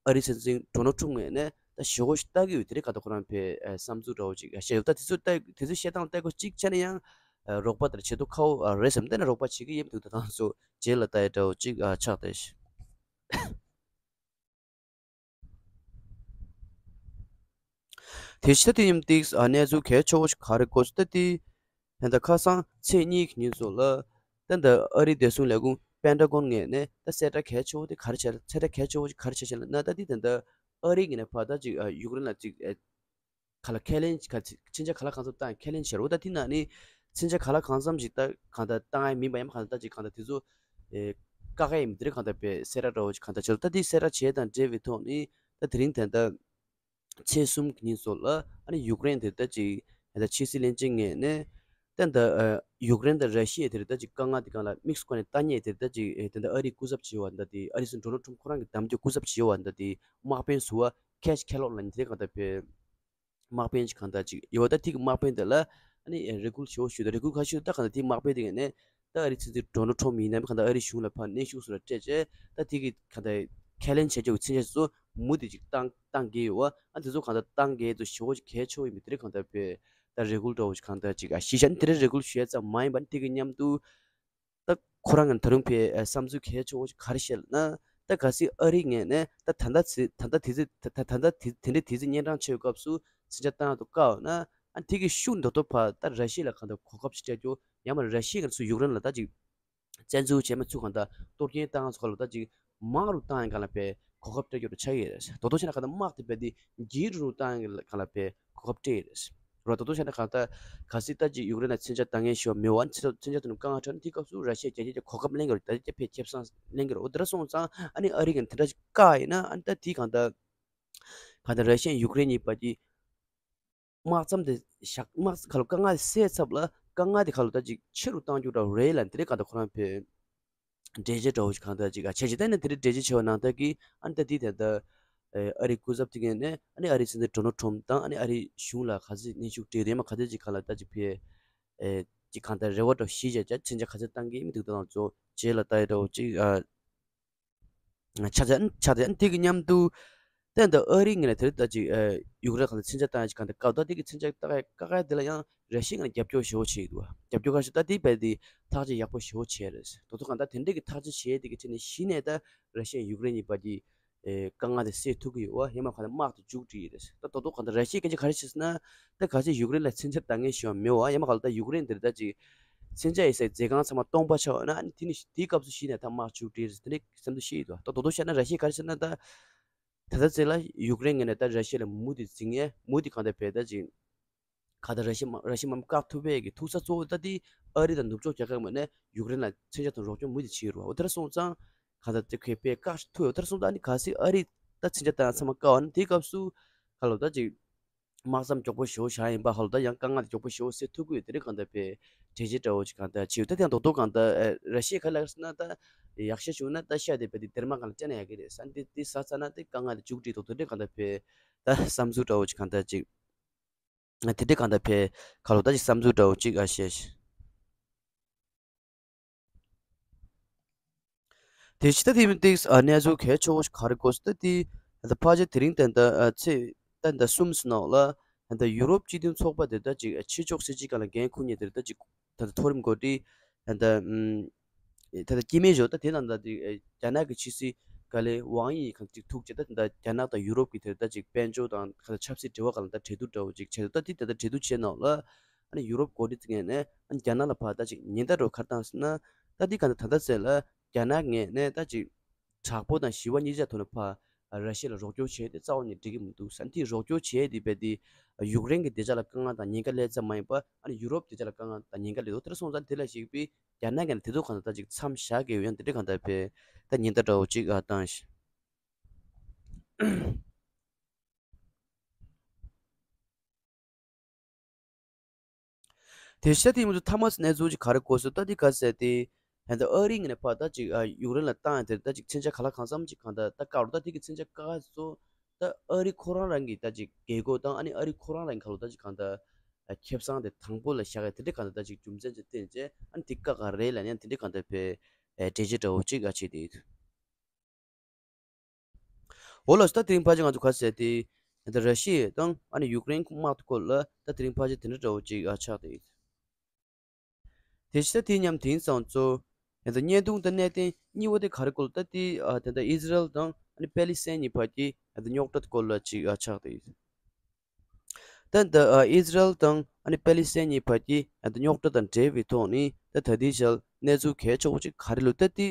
ཨ་རིའི་སྲིད་འཛིན་ཌོ་ནལ་ཊམ་ངོས་ནས་ད་ཞེ་པོ་ཞིག་ལྟ་གི་ཡོད། དེ་རིང་གང་ལྟར་ཁོ་རང་པའི་ཨ་བསམ་ཚུལ་འདྲ་བོ་ཅིག་བཤད་ཡོད། ད་དེ་ཚོ་ལྟ་དེ་ཚོ་བཤད་སྟངས་ལ་ལྟ་དགོས་གཅིག་ཆ་ནས་ཡང་ཨ་རོགས་པ་དེར་བྱེད་ཐུབ་ཁག་པོ་ཨ་རེད་བསམ། དེ་ནས་རོགས་པ་བྱེད་ཀྱི་ཡོད་མི་འདུག། ད་ང་ཚོ་རྗེས་ལ་ལྟ་ཡ་འདྲ་བོ་ཅིག་ཨ་ཆགས་བསྡད་ཤག། དེ་ཕྱི་ད་དེ་མཉམ་ཏིག་ཨ་གནས་ཚུལ་གལ་ཆེ་བོ་ཞིག་ག་རེ་གོ་སོང་ད་དེ། ད་ལྟ་ཁ་སང་ཚེས་གཉིས་ཀྱི་ཉིན་སོགས་ལ་ད་ལྟ་ཨ་རིའི་བདེ་སྲུང་ལས་ཁུངས་པེན་ཊ་གོན་ངོས་ནས་ད་གསལ་བསྒྲགས་གལ་ཆེ་བོ་དེ་ག་རེ་བྱས། གསལ་བསྒྲགས་གལ་ཆེ་བོ་ཞིག་ག་རེ་བྱས་ཤག་ལབ་ན། ད་དེ་ད་ལྟ་ཨ་རི་ངོས་ནས་ཕར་ད་ཅིག་ཨ་ཡུཀ་རེན་ལ་ཅིག་ཨ་ག་ལ་ཁས་ལེན་ག་མཚོན་ཆ་ག་ལ་གང་འཚམ་བཏང་ཁས་ལེན་བྱས་རེད། ད་དེ་ནང་ནས་མཚོན་ཆ་ག་ལ་གང་འཚམ་ཞིག་ད་གང་ལྟར་བཏང་ཡ་མིན་པ་ཡང་གང་ལྟར་ད་ཅིག་གང་ལྟར་དེ་ཚོ་ཨེ་ བཀག་ཡ་ཡིན་པ་དེ་རིགས་གང་ལྟར་དཔེ་གསལ་བསྒྲགས་འདྲ་བོ་ཅིག་གང་ལྟར་བྱས། ད་དེ་གསལ་བསྒྲགས་བྱས་དང་འབྲེལ་བའི་ཐོག་ནས་ད་དེ་རིང་ད་ལྟ་ཚེས་གསུམ་གྱི་ཉིན་སོགས་ལ་ཨ་ནི་ཡུཀ་རེན་དེ་ད་ཅིག་ད་ཕྱི་སྲིད་བློན་ཆེན་ངོས་ནས་ད་ད་ཡུཀ་རེན་དང་ར་ཤི་ཡ་དེ་རིགས་ད་ཅིག་དཀའ་ངལ་དེ་སྒང་ལ་དམིགས་སུ་བཀར་ནས་ལྟ་མཁན་དེ་རིགས་ད་ཅིག་ད་ད་ཨ་རིའི་སྐུ་ཚབ་བྱེད་པ་ད་དེ་ཨ་རིའི་སྲིད་འཛིན་ཌོ་ནལ་ཊམ་ཁོ་རང་གི་འདེམས་ཐོན་སྐུ་ཚབ་བྱེད་པ་ད་དེ་དམག་དཔོན་ཟུར་པ་ཁེ་ཇི་ཁེ་ལོག་ལབ་མཁན་དེ་གང་ལྟར་དཔེ་དམག་དཔོན་ཅིག་གང་ལྟར་ཅིག་ཡོད། ད་ཐིག་གི་དམག་དཔོན་དེ་ལ་ཨ་ནི་རེ་སྐུལ་ཞེ་པོ་ཞུས། ད་རེ་སྐུལ་ཁ་ཤས་ད་གང་ལྟར་ཐིག་དམག་དཔོན་དེ་ངོས་ནས་ད་ཨ་རིའི་སྲིད་འཛིན་ཌོ་ནལ་ཊམ་ཡིན་ནའི་གང་ལྟར་ཨ་རིའི་གཞུང་ལ་ཕར་གནོན་ཤུགས་སུ་ལ་སྤྲད་བྱས་ད་ཐིག་གི་གང་ལྟར་ཁས་ལེན་བྱེད་ཆོག་གི་མཚོན་ཆ་ཚོ་མུ་མཐུད་ཅིག་བཏང་བཏང་གི་ཡོད་པ། ཨ་དེ་ཚོ་གང་ལྟར་བཏང་གི་ཚོ་ཞེ་པོ་ཅིག་གལ་ཆེ་བོ་ཡིན་པ་དེ་རིགས་གང་ལྟར་དཔེ་ད་རེ་སྐུལ་འདྲ་བོ་ཅིག་གང་ལྟར་ཅིག་ཨ་གཞི་བཞག་ནས་དེ་རིགས་རེ་སྐུལ་ཞུ་ཡ་ཙམ་མ་ཡིན་པ་ནི་དེ་གི་མཉམ་དུ། ད་ཁོ་རང་གི་ད་རུང་ཕའི་ཨ་བསམ་ཚུལ་གལ་ཆེ་བོ་ཞིག་ག་རེ་བཤད་ལབ་ན། ད་གལ་སྲིད་ཨ་རིའི་ངོས་ནས་ད་ད་ལྟ་ཚེ་ད་ལྟ་དུས་ཚོད་ད་ད་ད་ལྟ་དེ་དེ་འདྲའི་དུས་ཚོད་གཉན་འཕྲང་ཆེ་བའི་སྐབས་སུ་མཚོན་ཆ་བཏང་ཡག་ཏུ་བཀག་ཡོད་ན། ཨ་དེ་གི་ཤུགས་མདོར་བསྡུས་ཕར་ད་ར་ཤི་ཡ་ལ་གང་ལྟར་གོ་སྐབས་ཤིག་སྤྲད་རྒྱུ། ཡང་མིན་ར་ཤི་ཡ་གི་ཚུར་ཡུཀ་རེན་ལ་ད་ཅིག་བཙན་འཛུལ་བྱས་མ་ཚུར་གང་ལྟར་གཏོར་སྐྱོན་བཏང་ཚུལ་ལ་ད་ཅིག་མང་རུ་བཏང་ཡག་སྒང་ལ་ཕའི་གོ་སྐབས་སྤྲད་རྒྱུ་རུ་ཆགས་ཀྱི་རེད། ད་དུང་བྱས་ན་གང་ལྟར་དམག་དེ་རྦད་དེ་ལྗིད་རུ་རུ་བཏང་ཡག་སྒང་ལ་ཕའི་གོ་སྐབས་སྤྲད་ཀྱི་རེད། རོ་ད་དུང་བྱས་ན་གང་ལྟར་གལ་སྲིད་ད་ཅིག་ཡུཀ་རེན་ལ་མཚོན་ཆ་འདང་ངེས་ཤོར་མེད་པ་ནི་མཚོན་ཆ་དེ་ནི་དཀའ་ངལ་འཕྲད་ན་དེའི་སྐབས་སུ་ར་ཤི་ཡ་རྒྱལ་ཁབ་ཀྱི་གོ་སྐབས་ལེན་གྱི་རེད། ད་ཅིག་ཕའི་ཁེ་བཟང་ལེན་གྱི་རེད། འོ་དེ་འདྲ་སོང་ཙང་ཨ་ནི་ཨ་རི་གིས་དེ་འདྲ་ཞིག་བཀག་ཡིན་ན་ཨ་ནི་ད་དེ་གང་ལྟར་གང་ལྟར་ར་ཤི་ཡ་ཡུཀ་རེན་གཉིས་བར་གྱི་དམག་མཚམས་དེ་བཞག་དམག་ཁ་ལོ་དཀའ་ངལ་སེལ་ཚབ་ལ་དཀའ་ངལ་དེ་ཁ་ལོ་ད་ཅིག་ཆེ་རུ་གཏང་རྒྱུ་འདྲ་བོ་རེད་ལབ་དེ་རེད། གང་ལྟར་ཁོ་རང་ཕའི་འགྲེལ་བརྗོད་འདྲ་བོ་ཞིག་གང་ལྟར་ཅིག་ཨ་བྱས་ཅིག་ད་ནི་དེ་རིང་འགྲེལ་བརྗོད་བྱས་པ་ནང་ལྟར་གྱི་ཨ་ནི་ད་དེ་ད་ལྟ་ཨ་རིའི་སྐུ་ཚབ་དེ་གས་ནས་ཨ་ནི་ཨ་རིའི་སྲིད་འཛིན་ཌོ་ནལ་ཊམ་དང་ཨ་ནི་ཨ་རིའི་གཞུང་ལ་ག་ཚོད་གནོན་ཤུགས་སྤྲད་ཡོད་མ་ག་ཚོད་ཅིག་གང་ལ་ད་ཅིག་ཕའི་ཨེ་ཅིག་གང་ལྟར་རེ་བ་འདྲ་བོ་ཞིག་བྱས་ཅིག་མཚོན་ཆ་ག་ཚོད་བཏང་གི་མི་འདུག་ད་དང་ཚོ་རྗེས་ལ་ལྟ་ཡ་འདྲ་བོ་ཅིག་ཨ། ཆ་ཚང་ཆ་ཚང་དེ་གི་མཉམ་དུ། ད་ད་ཨ་རིའི་ངོས་ནས་དེ་རིང་ད་ཅིག་ཨ་ཡུཀ་རེན་གང་ལ་མཚོན་ཆ་བཏང་ཡ་ཅིག་གང་ལྟར་བཀག་ད་དེ་གི་མཚོན་ཆ་བཏང་ཡ་བཀག་ཡ་དེ་ལ་ཡང་ར་ཤི་ཡའི་ངོས་ནས་རྒྱབ་སྐྱོར་ཞེ་པོ་བྱས་འདུག་རྒྱབ་སྐྱོར་ག་ཞིག་ད་དེ་རྦད་དེ་ཐག་གཅོད་ཡག་པོ་ཞེ་པོ་བྱས་རེད། ད་དུང་གང་ལྟར་དེ་འདྲས་ཀྱི་ཐག་གཅོད་བྱས་དེ་གི་ཁྲིད་ནས་གཞི་ནས་ད་ར་ཤི་ཡ་ཡུཀ་རེན་གཉིས་བར་གྱི་ཨེ་དཀའ་ངལ་དེ་སེལ་ཐུབ་ཀྱི་ཡོད་པ། ཡང་མ་གང་ལྟར་དམག་དེ་མཇུག་སྒྲིལ་ཡི་རེད། ད་ད་དུང་གང་ལྟར་ར་ཤི་ཡའི་སྐད་ཆ་ག་རེ་བཤད་ཟེར་ན། ད་གལ་སྲིད་ཡུཀ་རེན་ལ་མཚོན་ཆ་འདང་ངེས་ཤོར་མེད་པ། ཡང་མ་གང་ལྟར་ད་ཡུཀ་རེན་དེར་ད་ཅིག་མཚོན་ཆ་ཡོད་སའི་མཛོད་ཁང་ཚང་མ་སྟོང་པ་ཆགས་ཡོད་ན་ཨ་ནི་དེ་ནི་དེའི་སྐབས་སུ་གཞི་ནས་ད་དམག་མཇུག་སྒྲིལ་རེད་དེ་འདྲས་བསམ་ཚུལ་བཤད་ཡི་འདུག་ད་ད་དུང་བཤད་ན་ར་ཤི་ཡས་ག་རེ་ཟེར་ན་ད། ད་ལྟ་ཚེ་ལ་ཡུཀ་རེན་ངོས་ནས་ད་ར་ཤི་ཡ་ལ་མུ་མཐུད་འཛིང་ཡས་མུ་མཐུད་གང་ལྟར་བས་ད་ཅིག་ག་ད་ར་ཤི་མ་ར་ཤི་མམ་བཀག་ཐུབ་པའི་གི་ཐུག་ས་གཙོ་བོ་ད་དེ་ཨ་རི་དང་ནུབ་ཕྱོགས་རྒྱལ་ཁབ་ངོས་ནས་ཡུཀ་རེན་ལ་མཚོན་ཆ་དང་རོགས་སྐྱོར་མུ་མཐུད་བྱེད་རུ་བ། འོ་དེ་འདྲ་སོང་ཙང་ག་ད་དེ་ཁེ་པས་བཀག་ཐུབ་ཡོད། དེ་འདྲ་སོང་ཙང་ཨ་ནི་གལ་སྲིད་ཨ་རི་ད་མཚོན་ཆ་བཏང་ཚང་མ་བཀག་པ་ནི་དེའི་སྐབས་སུ་ག་ལོ་ད་ཅིག་དམག་མཚམས་མགྱོགས་པོ་ཞེ་པོ་བཞག་ཡིན་པ། ཧ་ལོ་ད་ཡང་དཀའ་ངལ་དེ་མགྱོགས་པོ་ཞེ་པོ་སེལ་ཐུབ་ཀྱི་ཡོད། དེ་འདྲའི་གང་ལྟར་བས་གྲོས་ཆོད་འདྲ་བོ་ཅིག་གང་ལྟར་བྱས་ཡོད། ད་དེ་ཡང་རྡོག་རྡོག་གང་ལྟར་ཨ་ར་ཤི་ཡས་ག་ལ་ཟེར་ན་ད་ཡག་ཤོས་བྱུང་ན་ད་ཤ་དེ་བས་དེ་སྡེར་མ་གང་ལ་སྤྲད་ན་ཡག་གི་རེད་ཟེར། འདི་འདི་ཟ་ཚར་ན་དེ་དཀའ་ངལ་དེ་མཇུག་སྒྲིལ་འདུག་དེ་འདྲའི་གང་ལྟར་བས་ད་བསམ་ཚུལ་འདྲ་བོ་ཅིག་གང་ལྟར་ཅིག་དེ་འདྲའི་གང་ལྟར་བས་ག་ལོ་ད་ཅིག་བསམ་ཚུལ་འདྲ་བོ་ཅིག་ཨ་བཤད། དེ་ཕྱི་ད་དེ་མི་ཏིག་ཨ་གནས་ཚུལ་གལ་ཆེ་བོ་ཞིག་ག་རེ་གོ་ཟེར་ད་དེ་ད་ཕལ་ཆེར་དེ་རིང་ད་ད་ཨ་ཚེས་ད་ད་གསུམ་ཙམ་ནང་ལ་ད་ད་ཡུ་རོབ་སྤྱི་མཐུན་ཚོགས་པ་དེ་ད་ཅིག་ཕྱི་ཕྱོགས་སྲིད་ཇུས་སྒང་ལ་འགན་འཁུར་མཁན་དེ་ད་ཅིག་ད་ད་མཐོ་རིམ་འགོ་ཁྲིད་ད་ད་ཨམ་ད་ད་སྐྱེ་དམན་ཞོག་ད་དེ་ནང་ད་དེ་རྒྱ་ནག་གི་ཕྱི་སྲིད་བཀའ་བློན་ཝང་དབྱི་གང་ཅིག་ཐུག་བྱས་ད་ད་རྒྱ་ནག་དང་ཡུ་རོབ་ཀྱི་དེ་ད་ཅིག་དཔལ་འབྱོར་དང་ད་ཆབ་སྲིད་འབྲེལ་བ་སྒང་ལ་ད་གྲོས་བསྡུར་འདྲ་བོ་ཅིག་བྱས་ད་ད་དེ་ད་ད་གྲོས་བསྡུར་བྱས་ནང་ལ། ཨ་ནི་ཡུ་རོབ་འགོ་ཁྲིད་ཚོ་ངོས་ནས་ཨ་ནི་རྒྱ་ནག་ལ་ཕར་ད་ཅིག་ཉེན་བརྡ་འདྲ་བོ་ག་རེ་བཏང་ཟེར་ན། ད་འདི་ག་ད་ད་ལྟ་ཚེ་ལ་རྒྱ་ནག་ངོས་ནས་ད་ཅིག་དྲག་པོ་དང་ཞི་བ་གཉིས་ཆ་ཐོག་ནས་ཕར་ར་ཤི་ཡ་ལ་རོགས་སྐྱོར་བྱས་ཏེ་རྩ་བ་ནས་འགྲིག་གི་མི་འདུག་ཟེར། ཨ་ནི་དེ་རོགས་སྐྱོར་བྱས་ཏེ་བས་དེ་ཡུཀ་རེན་གྱི་བདེ་འཇགས་ལ་དཀའ་ངལ་དང་ཉེན་ཁ་སླེབས་ཙམ་མ་ཡིན་པར་ཨ་ནི་ཡུ་རོབ་བདེ་འཇགས་ལ་དཀའ་ངལ་དང་ཉེན་ཁ་སླེབས་འདུག་དེ་འདྲ་སོང་ཙང་དེ་ལ་གཞིགས་པས་རྒྱ་ནག་གིས་ནི་དེ་ཚོ་ག་ད་ད་ཅིག་མཚམས་བཞག་གི་ཡོད། ཡང་དེ་འདྲ་ག་ད་བས་ད་ཉེན་བརྡ་འདྲ་བོ་ཅིག་ཨ་བཏང་ཞིང་། དེ་ཤ་དེ་མི་ཚོ་ཐ་མ་གནས་ཚུལ་ཅིག་ག་རེ་གོ་སོང་ད་འདི་ག་ཟེར་ཏེ། ད་ལྟ་ཨ་རི་ངོས་ནས་ཕར་ད་ཅིག་ཨ་ཡུཀ་རེན་ལ་བཏང་ཡ་དེར་ད་ཅིག་མཚོན་ཆ་ག་ལ་གང་འཚམ་ཅིག་གང་ད་ད་བཀག་རུ་ད་དེ་གི་མཚོན་ཆ་བཀག་ཚོ་ད་ཨ་རི་ཁོ་རང་རང་གི་ད་ཅིག་རྒྱལ་སྒོ་དང་ཨ་ནི་ཨ་རི་ཁོ་རང་རང་གི་ཁ་ལོ་ད་ཅིག་གང་ད་ཁེ་བཟང་དེ་དང་པོ་ལ་བཞག་ཡ་དེ་འདྲ་གང་ད་ད་ཅིག་རྒྱུ་མཚན་ཅིག་བསྟན་བྱས་ཨ་ནི་དེ་བཀག་ག་རེད་ལབ་ནས་དེ་འདྲ་གང་ད་བས་གྲོས་ཆོད་འདྲ་བོ་ཅིག་ཨ་བྱས་ཏེ། འོ་ལགས་སོ། ད་དེ་རིང་ཕལ་ཆེར་ང་ཚོ་ག་ཟེར་ཏེ། ད་ར་ཤི་ཡ་དང་ཨ་ནི་ཡུཀ་རེན་དམག་དེ་སྐོར་ལ་ད་དེ་རིང་ཕལ་ཆེར་དེ་འདྲ་འདྲ་བོ་ཅིག་ཨ་ཆགས་ཏེ་ཡོད། དེ་ཕྱི་ད་དེ་མཉམ་དེང་སང་ཚོ་ད་བརྙན་ཐུང་དང་གནད་དོན་གཉིས་པ་དེ་ག་རེ་སྐོར་ལ་ད་དེ་ཨ་ད་ད་ཨི་ཟི་རལ་དང་ཨ་ནི་པེ་ལི་སི་ཐན་གཉིས་བར་གྱི་ཨ་ད་རྙོག་དྲ་སྐོར་ལ་ཅིག་ཨ་ཆགས་ཏེ་ཡོད། ད་ད་ཨ་ཨི་ཟི་རལ་དང་ཨ་ནི་པེ་ལི་སི་ཐན་གཉིས་བར་གྱི་ཨ་ད་རྙོག་དྲ་དང་འབྲེལ་བའི་ཐོག་ནས་ད་ད་དེ་ཞལ་གནས་ཚུལ་གལ་ཆེ་བོ་ཅིག་ག་རེ་ལུས་ད་དེ།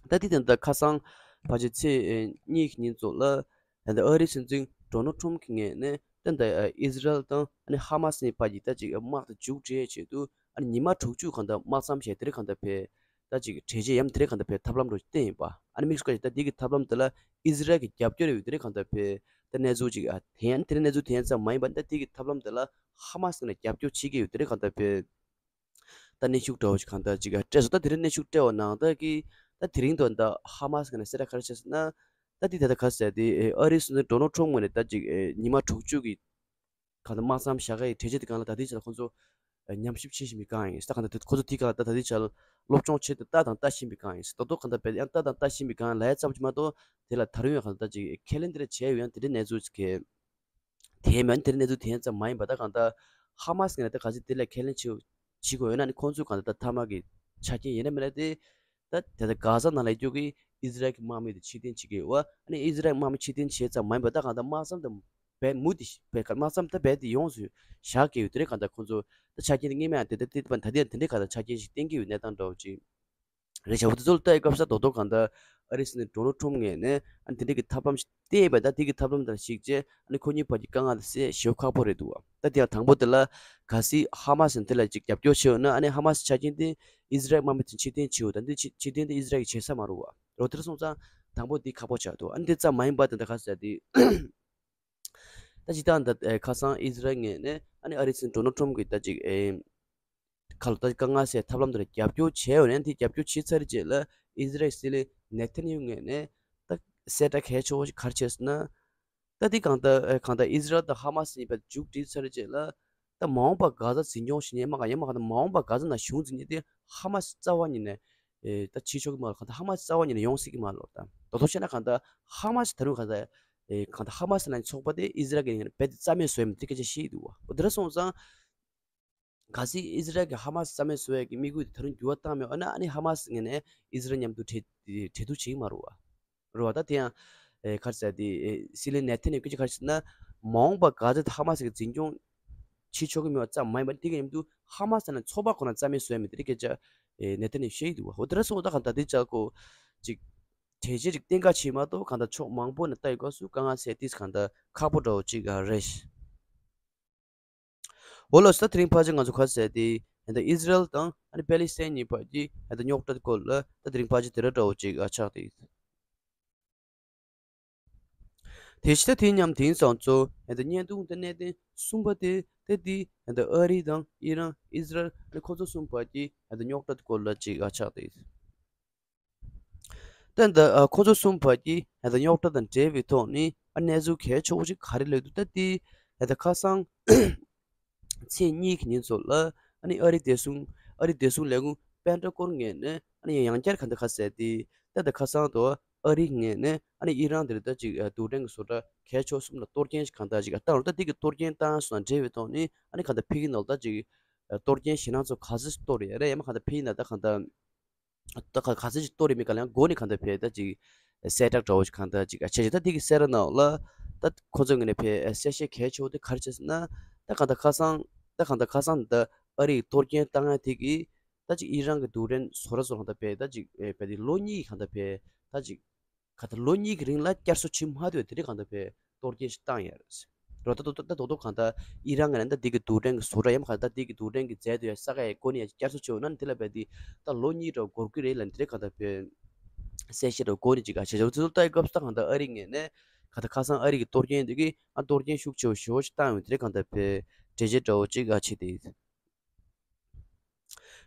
ད་དེ་དེ་འདྲ་ཁ་སང་ཕལ་ཆེར་ཚེས་གཉིས་ཀྱི་ཉིན་ཚོ་ལ་ད་ལྟ་ཨ་རིའི་སྲིད་འཛིན་ཌོ་ནལ་ཊམ་གྱི་ངོས་ནས་ད་ལྟ་ཨི་ཟི་རལ་དང་ཨ་ནི་ཧ་མ་སི་གཉིས་བར་གྱི་ད་ཅིག་དམག་དེ་མཇུག་སྒྲིལ་ཆེད་དུ་ཨ་ནི་ཉི་མ་དྲུག་ཅུ་གང་ལྟར་དམག་མཚམས་བཞག་དེ་རིང་གང་ལྟར་བས་ ད་ཅིག་གྲོས་ཆོད་ཡམ་དེ་རིང་གང་ལྟར་བས་ཐབས་ལམ་འགྲོ་བསྟན་ཡིན་པ། ཨ་ནི་དམིགས་སུ་བཀར་ད་དེ་གི་ཐབས་ལམ་དེ་ལ་ཨི་ཟི་རལ་གྱི་རྒྱབ་སྐྱོར་ཡོད་དེ་རིང་གང་ལྟར་བས་ད་གནས་ཚུལ་ཅིག་ཨ་དེ་ཡང་དེ་རིང་གནས་ཚུལ་དེ་ཡང་ཙམ་མ་ཡིན་པ། ད་དེ་གི་ཐབས་ལམ་དེ་ལ་ཧ་མ་སི་ནས་རྒྱབ་སྐྱོར་བྱེད་ཀྱི་ཡོད་དེ་རིང་གང་ལྟར་བས། ད་གནོན་ཤུགས་འདྲ་བོ་ཞིག་གང་ལྟར་ཅིག་སྤྲད་སོང་། ད་དེ་རིང་གནོན་ཤུགས་སྤྲད་པ་ནང་ལྟར་གྱི་ད་དེ་རིང་དུ་ད་ཧ་མ་སི་གི་ནས་གསལ་བསྒྲགས་ག་རེ་བྱས་སོང་ན། ད་དེ་ད་ལྟ་ག་རེ་ཟེར་དེ་ཨ་རིའི་སྲིད་འཛིན་ཌོ་ནལ་ཊམ་ངོས་ནས་ད་ཅིག་ཉི་མ་དྲུག་ཅུ་གི་གང་ལྟར་དམག་མཚམས་བཞག་གི་གྲོས་ཆོད་དེ་སྒང་ལ་ད་ལྟའི་ཆར་ཁོང་ཚོ་ཉམས་ཞིབ་བྱེད་བཞིན་པའི་སྒང་ཡིན། ད་གང་ལྟར་ཁོང་ཚོ་དེ་སྒང་ལ་ད་ད་ལྟའི་ཆར་སློབ་སྦྱོང་བྱེད་དེ་ལྟ་དང་ལྟ་བཞིན་པའི་སྒང་ཡིན། ད་དུང་གང་ལྟར་བས་ཡང་ལྟ་དང་ལྟ་བཞིན་པའི་སྒང་ལ་ཙམ་གྱིས་མ་གཏོགས་དེ་ལ་ད་རུང་ཡང་གང་ལྟར་ཅིག་ཁས་ལེན་དེ་འདྲ་བྱས་ཡོད་ཡང་དེ་འདྲའི་གནས་ཚུལ་གྱི་དེ་མིན་དེ་རིང་གནས་ཚུལ་དེ་ཙམ་མ་ཡིན་པ། ད་གང་ལྟར་ཧ་མ་སི་ངོས་ནས་ད་ག་ཚོད་དེ་ལ་ཁས་ལེན་བྱེད་བྱེད་དགོས་ཡོད་ན་ནི་ཁོང་ཚོའི་གང་ལྟར་ད་མཐའ་མ་གི་ཆ་རྐྱེན་ཡིན་ན་མིན་ན་དེ་ད་དེ་ལྟར་གྷ་ཟ་ནང་ལ་ཡོད་ཀྱི་ཨི་ཟི་རལ་གྱི་དམག་མི་དེ་ཕྱིར་འཐེན་བྱེད་ཀྱི་ཡོད་པ། ཨ་ནི་ཨི་ཟི་རལ་དམག་མི་ཕྱིར་འཐེན་བྱེད་ཙམ་མ་ཡིན་པ། ད་གང་ལྟར་དམག་མཚམས་དེ་བས་མུ་དེ་བས་དམག་མཚམས་ད་བས་དེ་ཡོངས་སུ་བཞག་གི་ཡོད་དེ་རེད། གང་ལྟར་ཁོང་ཚོ་ད་ཆ་རྐྱེན་དེ་སྔོན་མ་ཡང་དེ་ལྟར་དེ་ད་དེ་ཡང་དེ་འདྲའི་གང་ལྟར་ཆ་རྐྱེན་ཞིག་བསྟན་གྱི་ཡོད་གནས་སྟངས་འདྲ་བོ་ཅིག་རེད་བྱ་བ་དེ་ཚོ་ལ་ལྟ་ཡི་སྐབས་སུ་རྡོག་རྡོག་གང་ལྟར་ཨ་རིའི་སྲིད་འཛིན་ཌོ་ནལ་ཊམ་ངོས་ནས་ཨ་ནི་དེ་འདྲའི་གི་ཐབས་ལམ་ཞིག་བལྟས་པ། ད་དེ་གི་ཐབས་ལམ་དེ་ལ་གཞིགས་རྗེས་ཨ་ནི་ཁོ་གཉིས་བར་གྱི་དཀའ་ངལ་དེ་སེལ་ཞེ་པོ་ཁག་པོ་རེད་འདུག་བ། ད་དེ་ཡང་དང་པོ་དེ་ལ་གལ་སྲིད་ཧ་མ་སི་དེ་ལ་ཅིག་རྒྱབ་སྐྱོར་བྱས་ཡོད་ན་ཨ་ནི་ཧ་མ་སི་ཆ་རྐྱེན་དེ་ཨི་ཟི་རལ་དམག་མི་དེ་ཕྱིར་འཐེན་བྱས་ཡོད། ད་འདི་ཕྱིར་ཕྱིར་འཐེན་དེ་ཨི་ཟི་རལ་གྱིས་བྱེད་ས་མ་རེད་བ། རོ་དེར་སོང་ཙང་དང་པོ་དེ་ཁག་པོ་ཆགས་འདུག་ཨ་ནི་དེ་ཙམ་མ་ཡིན་པ་དེ་འདྲ་ག་ཟེར་དེ། ད་སྤྱིར་བཏང་ད་ཨེ་ཁ་སང་ཨི་ཟི་རལ་ངོས་ནས་ཨ་ནི་ཨ་རིའི་སྲིད་འཛིན་ཌོ་ནལ་ཊམ་གྱི་ད་ཅིག་ཨེ་ཁ་ལོ་ད་ཅིག་དཀའ་ངལ་སེལ་ཐབས་ལམ་དེར་རྒྱབ་སྐྱོར་བྱས་ཡོད་ནའང་དེ་རྒྱབ་སྐྱོར་བྱས་ཚར་རྗེས་ལ་ཨི་ཟི་རལ་སྲིད་བློན་ནེ་ཐན་ཡ་ཧུ་ངོས་ནས་ད་གསལ་བསྒྲགས་གལ་ཆེ་བོ་ཞིག་ག་རེ་བྱས་སོང་ན། ད་དེ་གང་ལྟར་ཨེ་གང་ལྟར་ཨི་ཟི་རལ་དང་ཧ་མ་སི་གཉིས་བར་མཇུག་སྒྲིལ་ཚར་རྗེས་ལ་ད་མ་འོངས་པར་གྷ་ཟ་འཛིན་སྐྱོང་བྱེད་མཁན་མ་ག་ཡང་མ་གང་ལྟར་མ་འོངས་པར་གྷ་ཟ་ནང་གཞུང་འཛིན་མཁན་དེ་ཧ་མ་སི་རྩ་བ་ཉིད་ནས་ཨེ་ད་བྱེད་ཆོག་གི་མ་རེད། གང་ལྟར་ཧ་མ་སི་རྩ་བ་ཉིད་ནས་ཡོང་སྲིད་ཀྱི་མ་རེད་ལོ། ད་རྡོག་རྡོག་བཤད་ན་གང་ལྟར་ཧ་མ་སི་ད་རུང་གང་ལྟར་ཨེ་གང་ལྟར་ཧ་མ་སི་ལ་ཚོགས་པ་དེ་ཨི་ཟི་རལ་གྱི་རྦད་དེ་རྩ་མེད་བཟོ་ཡ་མིན་དེ་སྐད་ཆ་བཤད་ཀྱི་འདུག་བ། འོ་དེ་འདྲ་སོང་ཙང་གལ་སྲིད་ཨི་ཟི་རལ་གྱིས་ཧ་མ་སི་རྩ་མེད་བཟོ་ཡ་གི་དམིགས་ཡུལ་དེ་ད་རུང་འགྱུར་བ་བཏང་མེད་པ་ན་ཨ་ནི་ཧ་མ་སི་ངོས་ནས་ཨི་ཟི་རལ་མཉམ་དུ་གྲོས་གྲོས་བསྡུར་བྱེད་ཀྱི་མ་རེད་བ། རེད་བ། ད་དེ་ཡང་ཨེ་ག་རེ་ཟེར་དེ་ཨེ་སྲིད་བློན་ནེ་ཐན་ཡ་ཧུ་སྐད་ཆ་ག་རེ་ཟེར་ན། མ་འོངས་པར་གྷ་ཟ་དེ་ཧ་མ་སི་གིས་འཛིན་སྐྱོང་བྱེད་ཆོག་གི་མེད་པ་ཙམ་མ་ཡིན་པར་དེ་གི་མཉམ་དུ་ཧ་མ་སི་ནང་ཚོགས་པ་ཁོ་ན་རྩ་མེད་བཟོ་ཡ་མིན་དེ་རིགས་སྐད་ཆ་ཨེ་ནེ་ཐན་ཡ་ཧུ་བཤད་ཀྱི་འདུག་བ། འོ་དེ་འདྲ་སོང་ཙང་གང་ལྟར་དེ་ཅག་གོ་ཅིག་གྲོས་ཆོད་ཅིག་གཏན་འཁེལ་བྱས་མ་གཏོགས་གང་ལྟར་ཕྱོགས་མང་པོ་ནས་ལྟ་ཡི་སྐབས་སུ་དཀའ་ངལ་སེལ་ཏེ་གང་ལྟར་ཁག་པོ་འདྲ་བོ་ཅིག་རེད། འོ་ལགས་སོ། ད་དེ་རིང་ཕལ་ཆེར་ང་ཚོ་ག་རེ་ཟེར་དེ་ད་ཨི་ཟི་རལ་དང་ཨ་ནི་པེ་ལི་སི་ཐན་གཉིས་བར་གྱི་ད་རྙོག་དྲ་སྐོར་ལ་ད་དེ་རིང་ཕལ་ཆེར་དེ་འདྲ་འདྲ་བོ་ཅིག་ཆགས་ཏེ། དེ་བཞིན་ད་དེ་མཉམ་དེང་སང་ཚོ་ད་བརྙན་ཐུང་དེ་གནད་དོན་གསུམ་པ་དེ་ད་དེ་ད་ཨ་རི་དང་ཨི་རན་ཨི་ཟི་རལ་ཨ་ནི་ཁོ་ཚོ་གསུམ་བར་གྱི་ད་རྙོག་དྲ་སྐོར་ལ་ཅིག་ཆགས་ཏེ། ད་ད་ཨ་ཁོ་ཚོ་གསུམ་བར་གྱི་ད་རྙོག་དྲ་དང་འབྲེལ་བའི་ཐོག་ནས་ཨ་གནས་ཚུལ་གལ་ཆེ་བོ་ཞིག་ག་རེ་སླེབས་འདུག་ད་དེ་ད་ཁ་སང་ཚེས་གཉིས་ཀྱི་ཉིན་ཚོ་ལ་ཨ་ནི་ཨ་རི་བདེ་སྲུང་ཨ་རི་བདེ་སྲུང་ལས་ཁུངས་པེན་ཊ་གོན་ངོས་ནས་ཨ་ནི་ཡང་བསྐྱར་ག་འདི་ག་ཟེར་དེ་ད་ད་ཁ་སང་དུ་ཨ་རི་ངོས་ནས་ཨ་ནི་ཨི་རན་དེར་ད་ཅིག་རྡུལ་ཕྲན་གྱི་བཟོ་གྲྭ་གལ་ཆེ་བོ་གསུམ་ལ་གཏོར་སྐྱོན་ཞིག་གང་ལྟར་ཅིག་བཏང་རུང་ད་དེ་གི་གཏོར་སྐྱོན་བཏང་སོང་དང་འབྲེལ་བའི་ཐོག་ནས་ཨ་ནི་གང་ལྟར་ཕ་གི་ནང་ལ་ད་ཅིག་གཏོར་སྐྱོན་ཞེད་སྣང་ཚོ་ག་ཚོད་གཏོར་ཡོད་རེད། ཡང་མ་གང་ལྟར་ཕ་གི་ནང་ད་གང་ལྟར། ད་ག་ག་ཚོད་ཅིག་གཏོར་ཡོད་མེད་ག་ལ་ཡང་འགོ་ནས་གང་ལྟར་བས་ད་ཅིག་གསལ་བསྒྲགས་འདྲ་བོ་ཞིག་གང་ལྟར་ཅིག་བྱས་ཤིང་ད་དེ་གི་གསལ་བསྒྲགས་ནང་ལ་ད་ཁོ་ཚོ་ངོས་ནས་བས་གསལ་བཤད་གལ་ཆེ་བོ་དེ་ག་རེ་བྱས་ཟེར་ན། ད་གང་ལྟར་ཁ་སང་ད་གང་ལྟར་ཁ་སང་ད་ཨ་རིས་གཏོར་སྐྱོན་བཏང་ཡ་དེ་གི་ད་ཅིག་ཨི་རན་གྱི་རྡུལ་ཕྲན་བཟོ་གྲྭ་ཚོ་གང་ལྟར་བས་ད་ཅིག་བས་དེ་ལོ་གཉིས་གང་ལྟར་བས་ད་ཅིག་ག་ད་ལོ་གཉིས་ཀྱི་རིང་ལ་བསྐྱར་གསོ་བྱེད་མ་ཐུབ་པའི་དེ་རིང་གང་ལྟར་བས་གཏོར་སྐྱོན་ཞིག་བཏང་ཡོད་རེད། རོ་ད་ད་ད་རྡོག་རྡོག་གང་ལྟར་ཨི་རན་ངོས་ནས་ད་འདི་གི་རྡུལ་ཕྲན་གྱི་བཟོ་གྲྭ་ཡང་གང་ལྟར་འདི་གི་རྡུལ་ཕྲན་གྱི་རྫས་དེ་ཡང་ས་ག་ཡའི་སྒོ་ནས་ཡང་བསྐྱར་གསོ་བྱེད་འོ་ན་ནི་དེ་ལ་བས་འདི་ད་ལོ་གཉིས་འདྲ་བོ་འགོར་གི་རེད་ལབ་ནས་དེ་རིང་གང་ལྟར་བས་གསལ་བཤད་འདྲ་བོ་སྒོ་ནས་ཅིག་ག་བྱས་བྱས་འོ་དེ་ཚོ་ལྟ་ཡི་སྐབས་སུ་ད་གང་ལྟར་ཨ་རི་ངོས་ནས་གང་ལྟར་ཁ་སང་ཨ་རི་གི་གཏོར་སྐྱོན་འདི་གི་ཨ་གཏོར་སྐྱོན་ཤུགས་ཆེ་བོ་ཞེ་པོ་ཞིག་བཏང་ཡོད་དེ་རིང་གང་ལྟར་བས་འགྲེལ་བཤད་འདྲ་བོ་ཅིག་ག་བྱས་ཏེ།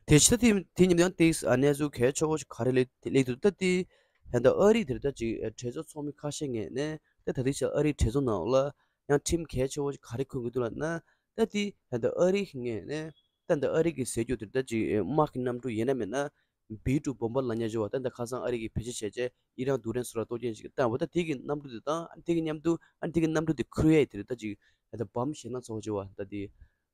དེ་ཕྱི་དེ་དེ་ཉིན་ཡང་ཏིག་གནས་ཚུལ་གལ་ཆེ་བོ་ཞིག་ག་རེ་སླེབས་སླེབས་འདུག་ད་དེ་ད་ལྟ་ཨ་རི་དེར་ད་ཅིག་གྲོས་ཚོགས་ཚོགས་མི་ཁ་ཤས་ངོས་ནས་ད་ད་ལྟའི་ཆར་ཨ་རིའི་གྲོས་ཚོགས་ནང་ལ་ཡང་ཁྲིམས་གལ་ཆེ་བོ་ཞིག་ག་རེ་འཁོད་ཀྱི་འདུག་ལབ་ན། ད་དེ་ད་ལྟ་ཨ་རི་ངོས་ནས་ད་ལྟ་ཨ་རི་གི་ཟེར་རྒྱུ་དེར་ད་ཅིག་དམག་གི་གནམ་གྲུ་ཡིན་ན་མིན་ན་བི་ཊུ་བོམ་བར་ལབ་མཁན་ཅིག་ཡོད་པ། ད་ལྟ་ཁ་སང་ཨ་རི་གིས་བེད་སྤྱོད་བྱས་རྗེས་ཨི་རན་རྡུལ་ཕྲན་བཟོ་གྲྭར་གཏོར་སྐྱོན་ཞིག་བཏང་བ། ད་དེ་གི་གནམ་གྲུ་དེ་དང་ཨ་དེ་གི་མཉམ་དུ་ཨ་དེ་གི་གནམ་གྲུ་དེ་འཁུར་ཡས་དེར་ད་ཅིག་ད་ལྟ་བམ་ཞེད་སྣང་ཚ་བོ་ཅིག་ཡོད་པ། ད་དེ་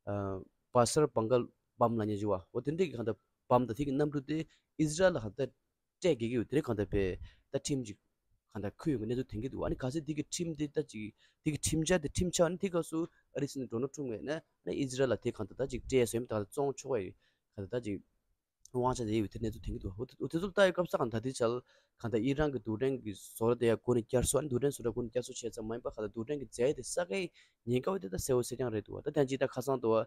ཨ། བ་སར་བང་གལ་བམ་ལབ་མཁན་ཅིག་ཡོད་པ། འོ་དེ་འདྲའི་གི་གང་ལྟར་བམ་དང་དེ་གི་གནམ་གྲུ་དེ་ཨི་ཟི་རལ་ལ་གང་ལྟར་སྤྲད་དགོས་ཀྱི་ཡོད། དེ་རིང་གང་ལྟར་བས་ད་ཁྲིམས་ཅིག་གང་ལྟར་འཁུར་ཡོང་གི་གནས་ཚུལ་ཐོན་གྱི་འདུག་ཨ་ནི་གལ་སྲིད་དེ་གི་ཁྲིམས་དེ་ད་ཅིག་དེ་གི་ཁྲིམས་འཆར་དེ་ཁྲིམས་ཆགས་ཨ་ནི་དེ་སྐབས་སུ་ཨ་རི་སྲིད་འཛིན་ཌོ་ནལ་ཊམ་ངོས་ནས་ཨ་ནི་ཨི་ཟི་རལ་ལ་དེ་གང་ལྟར་ད་ཅིག་སྤྲད་སོང་ཡིན་ད་གང་ལྟར་བཙོང་ཆོག་པའི་གང་ལྟར་ད་ཅིག་དབང་ཆ་དེ་ཡོད་པའི་དེ་གནས་ཚུལ་ཐོན་གྱི་འདུག་འོ་དེ་ཚོ་ལྟ་ཡི་སྐབས་སུ་གང་ལྟར་དེ་ཆར་གང་ལྟར་ཨི་རན་གྱི་རྡུལ་ཕྲན་གྱི་བཟོ་གྲྭ་དེ་ཡང་སྒོ་ནས་བསྐྱར་གསོ་ཨ་ནི་རྡུལ་ཕྲན་བཟོ་གྲྭ་སྒོ་ནས་བསྐྱར་གསོ་བྱས་ཙམ་མ་ཡིན་པར་གང་ལྟར་རྡུལ་ཕྲན་གྱི་རྫས་དེ་ས་གའི་ཉེན་ཁ་བ་དེ་ད་གསལ་བོ་གསལ་རྐྱང་རེད་འདུག་བ། ད་ཐེངས་གཅིག་ད་ཁ་སང་དུ་བ་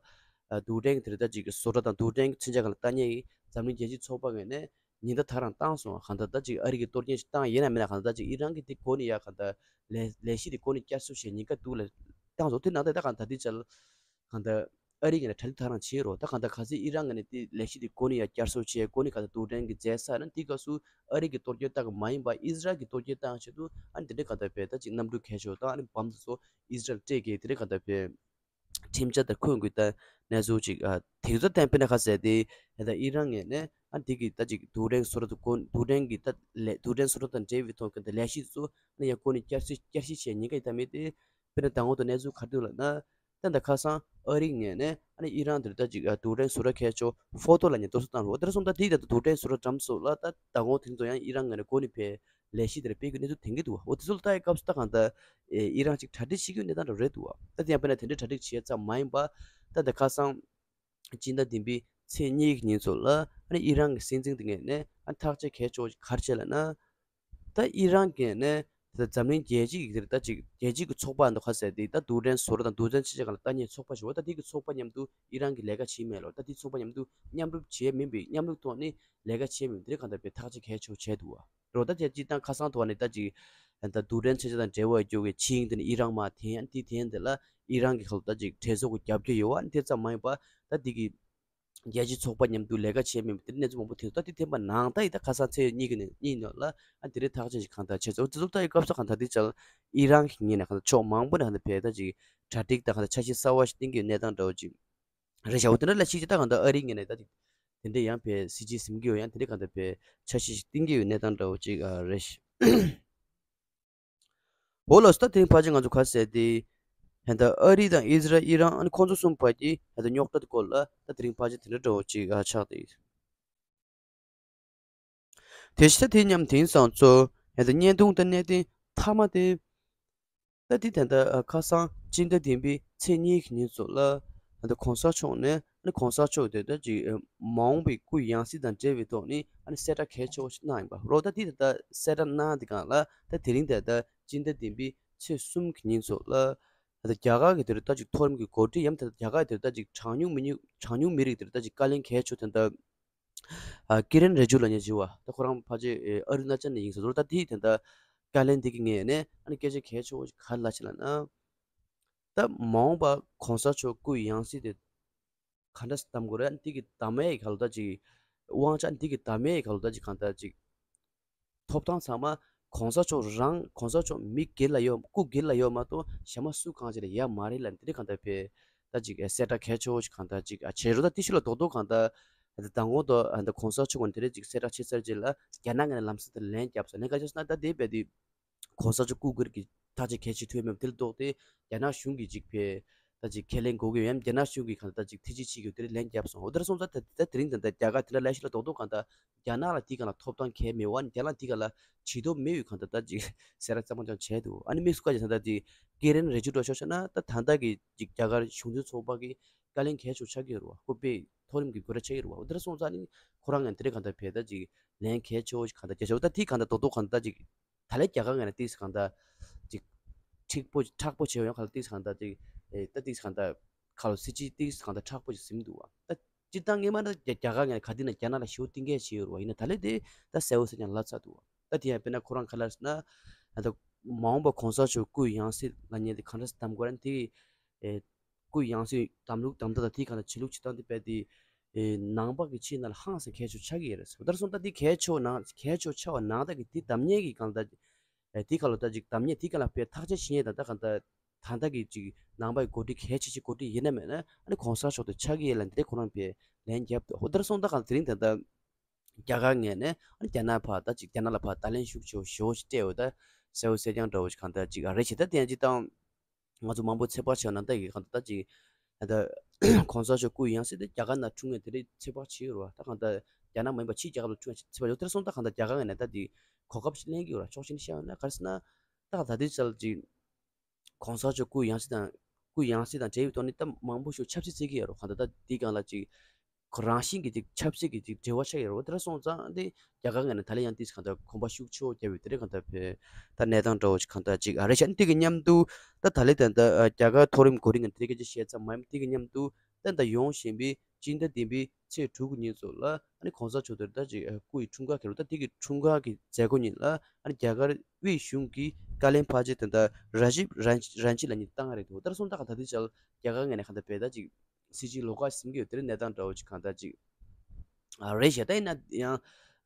རྡུལ་ཕྲན་གྱི་དེ་རེད་ད་ཅིག་བཟོ་གྲྭ་དང་རྡུལ་ཕྲན་གྱི་མཚོན་ཆ་གང་ལ་ལྟ་མཁན་གྱི་འཛམ་གླིང་རྒྱལ་སྤྱིའི་ཚོགས་པ་ངོས་ནས་ ཉེན་བརྡ་ད་རང་བཏང་སོང་། གང་ལྟར་ད་ཅིག་ཨ་རི་གི་གཏོར་སྐྱོན་ཞིག་བཏང་ཡིན་ན་མིན་ན། གང་ལྟར་ད་ཅིག་ཨི་རན་གྱིས་དེ་གོ་ནས་ཡ་གང་ལྟར་ལས་ལས་གཞི་དེ་གོ་ནས་བསྐྱར་གསོ་བྱེད་ཉེན་ཁ་འདུག་ལབ་བཏང་སོང་། དེ་ནང་བཞིན་ད་གང་ལྟར་དེ་ཅིག་གང་ལྟར་ཨ་རི་ངོས་ནས་གྲ་སྒྲིག་ད་རང་བྱེད་རོགས། ད་གང་ལྟར་གལ་སྲིད་ཨི་རན་ངོས་ནས་དེ་ལས་གཞི་དེ་གོ་ནས་ཡ་བསྐྱར་གསོ་བྱས། གོ་ནས་གང་ལྟར་རྡུལ་ཕྲན་གྱི་རྫས་བསགས་ན། དེའི་སྐབས་སུ་ཨ་རི་གི་གཏོར་སྐྱོན་བཏང་གི་མ་ཡིན་པ། ཨིས་རལ་གྱི་གཏོར་སྐྱོན་བཏང་ཆེད་དུ་ཨ་ནི་དེ་འདྲའི་གང་ལྟར་བས་ད་ཅིག་གནམ་གྲུ་གས་ཆོག་དང་། ཨ་ནི་བམ་དེ་ཚོ་ཨིས་རལ་སྤྲད་གི་དེ་འདྲའི་གང་ལྟར་བས་ཁྲིམས་འཆར་དང་ཁུངས་དགོས། ད་གནས་ཚུལ་ཅིག་ཨ་དེ་ཚོ་བསྟན་པས་ན། ཁ་གསལ་དེ་ད་ཨི་རན་ངོས་ནས་ཨ་དེ་གི་ད་ཅིག་རྡུལ་ཕྲན་བཟོ་གྲྭ་དང་གོ་རྡུལ་ཕྲན་གྱི་ད་ལས་རྡུལ་ཕྲན་བཟོ་གྲྭ་དང་འབྲེལ་བའི་ཐོག་གི་ད་ལས་གཞི་ཚོ་ནི་ཡང་གོ་ནས་བསྐྱར་སྲིད་བསྐྱར་ཞིབ་བྱས་ཉེན་ཁ་ཡོད་དམ་མེད་དེ། དཔེར་ན་ད་འོག་ཏུ་གནས་ཚུལ་ག་རེ་འདུག་ལབ་ན། ད་ད་ཁ་སང་ཨ་རི་ངོས་ནས་ཨ་ནི་ཨི་རན་དེར་ད་ཅིག་ཨ་རྡུལ་ཕྲན་བཟོ་གྲྭ་མཁས་མཆོག་ཧྥོ་ཏོ་ལབ་མཁན་དེ་ཚོ་བཏང་རོགས། དེར་སོང་ད་དེའི་ད་རྡུལ་ཕྲན་བཟོ་གྲྭ་འགྲམ་སོགས་ལ་ད་ད་འོག་དེ་ཚོ་ཡང་ཨི་རན་ངོས་ནས་གོ་ནས་ཕེབས། ལས་གཞི་དེར་སྤེལ་དགོས་གནས་ཚུལ་ཐོན་གྱི་འདུག་འོ་དེ་ཚོ་ལ་ལྟ་ཡི་སྐབས་སུ་ད་གང་ལྟར་ཨེ་ཨི་རན་ཅིག་གྲ་སྒྲིག་བྱེད་ཀྱི་ཡོད་གནས་སྟངས་འདྲ་རེད་འདུག་ད་དེ་ཡང་དཔེར་ན་དེ་འདྲའི་གྲ་སྒྲིག་བྱས་ཙམ་མ་ཡིན་པ། ད་ད་ཁ་སང་སྤྱི་ཟླ་བདུན་པའི་ཚེས་གཉིས་ཀྱི་ཉིན་ཚོ་ལ་ཨ་ནི་ཨི་རན་གྱི་སྲིད་འཛིན་དེ་ངོས་ནས་ཨ་ཐག་གཅོད་གལ་ཆེ་བ་ག་རེ་བྱས་ལབ་ན། ད་ཨི་རན་གྱི་ནས་ད་འཛམ་གླིང་རྒྱལ་སྤྱི་གི་དེར་ད་ཅིག་རྒྱལ་སྤྱི་གི་ཚོགས་པ་འདུག་ཁ་གསལ་དེ་ད་རྡུལ་ཕྲན་བཟོ་གྲྭ་དང་རྡུལ་ཕྲན་ཆེ་ཆེ་གང་ལ་ལྟ་མཁན་ཚོགས་པ་ཞིག་འོ། ད་དེ་གི་ཚོགས་པ་མཉམ་དུ་ཨི་རན་གྱི་ལས་ཀ་བྱེད་མེད་ལོ། ད་དེ་ཚོགས་པ་མཉམ་དུ་མཉམ་རུབ་བྱས་མིན་པའི་མཉམ་རུབ་ཐོག་ནས་ལས་ཀ་བྱས་མིན་དེ་རིགས་གང་ལྟར་བས་ཐག་གཅོད་གལ་ཆེ་བྱས་འདུག་བ། རོ་ད་དེ་སྤྱི་བཏང་ཁ་སང་ཐོག་ནས་ད་ཅིག་ད་རྡུལ་ཕྲན་ཆེ་ཆེ་དང་འབྲེལ་བ་ཡོད་པའི་ཆིངས་དེ་ནི་ཨི་རན་མར་འཐེན། ཨ་ནི་དེ་འཐེན་དེ་ལ་ཨི་རན་གྱི་ཁ་ལོ་ད་ཅིག་གྲོས་ཚོགས་ཀྱི་རྒྱབ་སྐྱོར་ཡོད་བ། ཨ་ནི་དེ་ཙམ་མ་ཡིན་པ་ད་དེ་གི་རྒྱལ་སྤྱིའི་ཚོགས་པ་མཉམ་དུ་ལས་ཀ་བྱས་མེད་པ་དེ་གནས་ཚུལ་མང་པོ་ཐོན་འདུག་ད་དེ་ཐེངས་པ་ནང་ད་ཡི་ད་ཁ་སང་ཚེས་གཉིས་ཀྱི་ནས་གཉིས་ནང་ལ་ཨ་དེ་རིང་ཐག་གཅོད་ཅིག་གང་ལྟར་བྱས་ཚོ། དེ་ཚོ་ལྟ་ཡི་སྐབས་སུ་གང་ལྟར་དེ་ཅག་ཨི་རན་གྱི་ངོས་ནས་གང་ལྟར་ཕྱོགས་མང་པོ་ནས་གང་ལྟར་བས་ད་ཅིག་གྲ་སྒྲིག་དང་གང་ལྟར་འཆར་གཞི་གསར་བ་ཞིག་བཏིང་གི་ཡོད་གནས་སྟངས་འདྲ་བོ་ཅིག་རེད་ཤག་འོ་དེ་འདྲ་ལ་གཞིགས་ཅིག་ད་གང་ལྟར་ཨ་རིའི་ངོས་ནས་ད་ཅིག་དེ་འདྲ་ཡང་བས་སྲིད་ཇུས་ཟིན་གྱི་ཡོད། ཡང་དེ་འདྲ་གང་ལྟར་བས་འཆར་གཞི་ཞིག་བཏིང་གི་ཡོད་གནས་སྟངས་འདྲ་བོ་ཅིག་ཨ་རེད་ཤག་འོ་ལགས་སོ། ད་དེ་རིང་ཕལ་ཆེར་ང་ཚོ་ག་རེ་ཟེར་དེ། ཧན་ད་ཨ་རི་དང་ཨི་ཟི་རལ་ཨི་རན་ཨ་ནི་ཁོང་ཚོ་གསུམ་བར་གྱི་ཧན་ད་རྙོག་དྲ་དེ་སྐོར་ལ་ད་དེ་རིང་ཕལ་ཆེར་དེ་འདྲ་འདྲ་བོ་ཅིག་ཨ་ཆགས་ཏེ། དེ་བཞིན་ད་དེ་མཉམ་དེང་སང་ཚོ་ཧན་ད་བརྙན་ཐུང་ད་གནད་དོན་མཐའ་མ་དེ། ད་དེ་ད་ལྟ་ཨ་ཁ་སང་སྤྱི་ཟླ་བདུན་པའི་ཚེས་གཉིས་ཀྱི་ཉིན་ཚོ་ལ་ད་ལྟ་གོང་ས་མཆོག་ནས་ཨ་ནི་གོང་ས་མཆོག་དེ་ད་ཅིག་ཨ་མ་འོངས་པའི་སྐུ་ཡང་སྲིད་དང་འབྲེལ་བའི་ཐོག་ནས་ཨ་ནི་གསལ་བསྒྲགས་གལ་ཆེ་བོ་ཞིག་གནང་ཡིན་པ་རོ། ད་དེ་ད་ལྟ་གསལ་བསྒྲགས་གནང་དེ་གང་ལ་ད་དེ་རིང་ད་ལྟ་སྤྱི་ཟླ་བདུན་པའི་ཚེས་གསུམ་གྱི་ཉིན་ཚོ་ལ་ད་ལྟ་རྒྱ་གར་གྱི་དེ་རུ་ད་ཅིག་མཐོ་རིམ་གྱི་འགོ་ཁྲིད་ཡང་ད་ལྟ་རྒྱ་གར་དེ་རུ་ད་ཅིག་གྲངས་ཉུང་མི་ཉུང་གྲངས་ཉུང་མི་རིགས་དེ་རུ་ད་ཅིག་བཀའ་བློན་གལ་ཆེ་དོན་དག་ཨ་ཀི་རན་རི་ཇུ་ལབ་མཁན་ཅིག་ཡོད་པ། ད་ཁོ་རང་ཕལ་ཆེར་ཨ་རུ་ན་ཅལ་ནས་ཡིན་ས་རེད། ད་དེ་ད་ལྟ་བཀའ་བློན་དེ་གི་ངོས་ནས་ཨ་ནི་སྐད་ཆ་གལ་ཆེ་བོ་ཞིག་ག་རེ་ལབ་ཤག་ལབ་ན། ད་མ་འོངས་པ་གོང་ས་མཆོག་སྐུ་ཡང་སྲིད་དེ་ག་འདྲ་བདམས་དགོས་རེད། ཨ་ནི་དེ་གི་བདམས་ཡས་ཀྱི་ཁ་ལོ་ད་ཅིག་དབང་ཆ་ཨ་ནི་དེ་གི་བདམས་ཡས་ཀྱི་ཁ་ལོ་ད་ཅིག་གང་ལྟར་ཅིག་ཐོབ་ཐང་ཚང་མ་གོང་ས་མཆོག་རང་གོང་ས་མཆོག་མི་སྒེར་ལ་ཡོད་སྐུ་སྒེར་ལ་ཡོད་མ་གཏོགས་གཞན་མ་སུ་གང་ཅིག་ལ་ཡོད་མ་རེད་ལབ་དེ་རིགས་གང་ལྟར་བས་ད་ཅིག་གསལ་བསྒྲགས་གལ་ཆེ་བོ་ཞིག་གང་ལྟར་ཅིག་བྱས་རོ། ད་དེ་ཤུལ་ལ་རྡོག་རྡོག་གང་ལྟར་ད་དང་པོ་ད་ད་གོང་ས་མཆོག་གིས་དེ་རིགས་ཅིག་གསལ་བསྒྲགས་བྱས་ཚར་རྗེས་ལ་རྒྱ་ནག་ནས་ལམ་སེང་དེ་ལན་བརྒྱབ་སོང་། ལན་ག་རེ་བརྒྱབ་སོང་ན་ད་དེ་བས་དེ་གོང་ས་མཆོག་སྐུ་སྒེར་གྱི་ཐག་གཅོད་གལ་ཆེ་ཐུབ་མེད་པ་དེ་ལ་ལྡོག་སྟེ་རྒྱ་ནག་གཞུང་གིས་ཅིག་ཕེ་ད་ཅིག་ཁས་ལེན་དགོས་ཀྱི་ཡོད་ཡང་རྒྱ་ནག་གཞུང་གིས་གང་ལྟར་ཅིག་ཐེ་ཇུས་བྱེད་ཀྱི་ཡོད་དེ་རིགས་ལན་བརྒྱབ་སོང་། འོ་དེར་སོང་ཙང་ད་ད་དེ་རིང་ད་ལྟ་རྒྱ་གར་དེ་འདྲ་ལས་གཞི་ལ་རྡོག་རྡོག་གང་ལྟར་རྒྱ་ནག་ལ་དེའི་སྒང་ལ་ཐོབ་ཐང་གང་ཡང་མེད་པ་ཨ་ནི་རྒྱ་ནག་དེའི་སྒང་ལ་བྱེད་ཐབས་མེད་པའི་གང་ལྟར་ད་ཅིག་གསལ་བསྒྲགས་གཙང་མ་ཀྱང་བྱས་འདུག་ཨ་ནི་དམིགས་སུ་བཀར་ཅིག་ད་ལྟ་ཅིག་ཀི་རན་རི་ཇུ་ལུ་ཆ་བཞག་ན་ད་ད་ལྟ་གི་ཅིག་རྒྱ་གར་གཞུང་འཛིན་ཚོགས་པ་གི་བཀའ་བློན་གལ་ཆེ་ཆགས་ཀྱི་ཡོད་རེད་བ། སྐུ་པས་མཐོ་རིམ་གྱི་འགོས་ནད་ཆགས་ཀྱི་ཡོད་རེད་བ། འོ་དེར་སོང་ཙང་ནི་ཁོ་རང་ངས་དེ་རིང་གང་ལྟར་བས་ད་ཅིག་ལན་གལ་ཆེ་བོ་ཞིག་གང་ལྟར་རྒྱག་ཆོག་ད་དེ་གང་ལྟར་རྡོག་རྡོག་གང་ལྟར་ཅིག་ད་ལན་རྒྱ་གར་ངོས་ནས་ཏིག་ཙམ་གང་ལྟར་ཅིག་མཁྲེགས་པོ་མཁྲེགས་པོ་བྱེད་ཡོང་གང་ལྟར་ཏིག་ཙམ་གང་ལྟར་ཅིག་ཨེ་ད་ཏིག་ཙམ་གང་ལྟར་ཁ་ལོ་སྲིད་ཇུས་ཏིག་ཙམ་གང་ལྟར་མཁྲེགས་པོ་ཞིག་ཟིན་འདུག་བ། ད་སྤྱིར་བཏང་སྔས་མ་ད་རྒྱ་རྒྱ་གར་ངོས་ནས་ག་དུས་ན་རྒྱ་ནག་ལ་ཞེ་པོ་གཏིང་སྐྱེལ་བྱས་ཡོད་རེད་བ། ཡིན་ན་ད་ལན་དེ་ད་གསལ་བོ་གསལ་རྐྱང་ལབ་ཚར་འདུག་བ། ད་དེ་ཡང་དཔེར་ན་ཁོ་རང་ག་ལ་ཟེར་ན་ད་མ་འོངས་པ་གོང་ས་མཆོག་སྐུ་ཡང་སྲིད་ལབ་མཁན་དེ་གང་འདྲ་སེ་གདམ་དགོས་རེད་དེ། ཨེ། སྐུ་ཡང་སྲིད་གདམ་ལུགས་གདམ་ཐབས་དང་དེའི་སྒང་ལ་བྱེད་ལུགས་བྱེད་སྟངས་དེ་རྦད་དེ། ཨེ། ནང་པ་གི་ཕྱི་ནང་ལ་ཧང་སང་གལ་ཆེ་ཆགས་ཀྱི་ཡོད་རེད་ཟེར། ད་སོང་ད་དེ་གལ་ཆེ་བ་ནང་གལ་ཆེ་ཆགས་པ་ནང་ད་གི་དེ་གདམ་མཁན་གྱི་སྒང་ལ་ད། ཨེ། དེའི་སྒང་ལ་ད་ཅིག་གདམ་མཁན་དེའི་སྒང་ལ་དཔེ་ཐག་གཅོད་བྱེད་མཁན་དང་ད་གང་ད་ད་ལྟ་གི་ཅིག་ནང་པ་གི་འགོ་ཁྲིད་གལ་ཆེ་ཆེ་འགོ་ཁྲིད་ཡིན་ན་མེད་ན་ཨ་ནི་གོང་ས་མཆོག་དེ་ཆགས་ཀྱི་ཡོད་ལབ་འདི་ཁོ་རང་དཔེ་ལན་བརྒྱབ་འདུག་འོ་ད་སོང་ད་གང་དེ་རིང་ད་ད། རྒྱ་གར་ངོས་ནས་ཨ་ནི་རྒྱ་ནག་ཕར་ད་ཅིག་རྒྱ་ནག་ལ་ཕར་ད་ལན་ཤུགས་ཆེ་བོ་ཞེ་པོ་ཞིག་སྤྲད་ཡོད། ད་གསལ་བོ་གསལ་རྐྱང་འདྲ་བོ་ཞིག་གང་ལྟར་ཅིག་ཨ་རེ་བྱེད། ད་དེ་ཡང་ཅིག་ད་ང་ཚོ་མང་པོ་ཚོད་དཔག་བྱས་ན་ད་ཡི་གང་ལྟར་ད་ཅིག་ད་གོང་ས་མཆོག་སྐུ་ཡང་སྲིད་དེ་རྒྱ་གར་ནང་འཁྲུངས་མཁན་དེ་རིགས་ཚོད་དཔག་བྱེད་ཡོད་རེད་བ། ད་གང་ལྟར་རྒྱ་ནག་མ་ཡིན་པ་ཕྱིའི་རྒྱལ་ཁབ་ལ་འཁྲུངས་ཡང་ཚོད་དཔག་ཡོད། དེར་སོང་ད་གང་ལྟར་རྒྱ་གར་ངོས་ནས་ད་དེ་གོ་སྐབས་ཤིག་ལེན་གྱི་ཡོད་རེད། ཕྱོགས་གཅིག་ནས་བཤད་ཡོད་ན་ག་རེ་ཟེར་ན་ད་ད་དེ་ཅལ་ཅིག་གོང་ས་མཆོག་སྐུ་ཡང་སྲིད་དང་སྐུ་ཡང་སྲིད་དང་འབྲེལ་བའི་ཐོག་ནས་ད་མང་པོ་ཞིག་ཆབ་སྲིད་བརྩི་གི་ཡོད་རེད་བ། གང་ལྟར་ད་དེའི་སྒང་ལ་ཅིག་ཁོ་རང་བཞིན་གྱི་ཅིག་ཆབ་སྲིད་ཀྱི་ཅིག་འབྲེལ་བ་ཆགས་ཡོད་རེད་བ། དེ་འདྲ་སོང་ཙང་དེ་རྒྱ་གར་ངོས་ནས་ད་ལན་ཡང་ཏིས་གང་ལྟར་གོམ་པ་ཤུགས་ཆེ་བོ་བརྒྱབ་ཡོད། དེ་འདྲ་གང་ལྟར་བས་ད་གནས་སྟངས་འདྲ་བོ་ཞིག་གང་ལྟར་ཅིག་ཨ་རེ་བྱས་ནས་དེ་གི་མཉམ་དུ་ད་ད་ལན་ད་ལྟ་རྒྱ་གར་མཐོ་རིམ་འགོ་ཁྲིད་ངོས་ནས་དེ་སྐད་ཆ་བཤད་ཙམ་མ་ཡིན་པ་དེ་གི་མཉམ་དུ་ད་ད་ཡོང་བཞིན་པའི་ སྤྱི་ཟླ་བདུན་པའི་ཚེས་དྲུག་གི་ཉིན་ཚོ་ལ་ཨ་ནི་གོང་ས་མཆོག་དེར་ད་ཅིག་སྐུ་ཡི་འཁྲུངས་སྐར་འཁེལ་ལོ། ད་དེ་གི་འཁྲུངས་སྐར་གྱི་མཛད་སྒོ་ཉིན་ལ་ཨ་ནི་རྒྱ་གར་དབུས་གཞུང་གིས་བཀའ་ལན་ཕར་ཕྱིན་དེ་འདྲ་ར་ཇིབ་རན་ཇི་ལ་ཉིན་བཏང་རེད་འདུག་ད་སོང་ད་ག་ད་དེ་ཅག་རྒྱ་གར་ངོས་ནས་ག་ད་བས་ད་ཅིག་སྲིད་སྤྱིའི་ལོགས་ཀ་ཟིན་གྱི་ཡོད། དེ་རིང་གནས་སྟངས་འདྲ་བོ་ཅིག་གང་ལྟར་ཅིག་ཨ་རེད་ཤག་ད་ཡིན་ན་ཡང་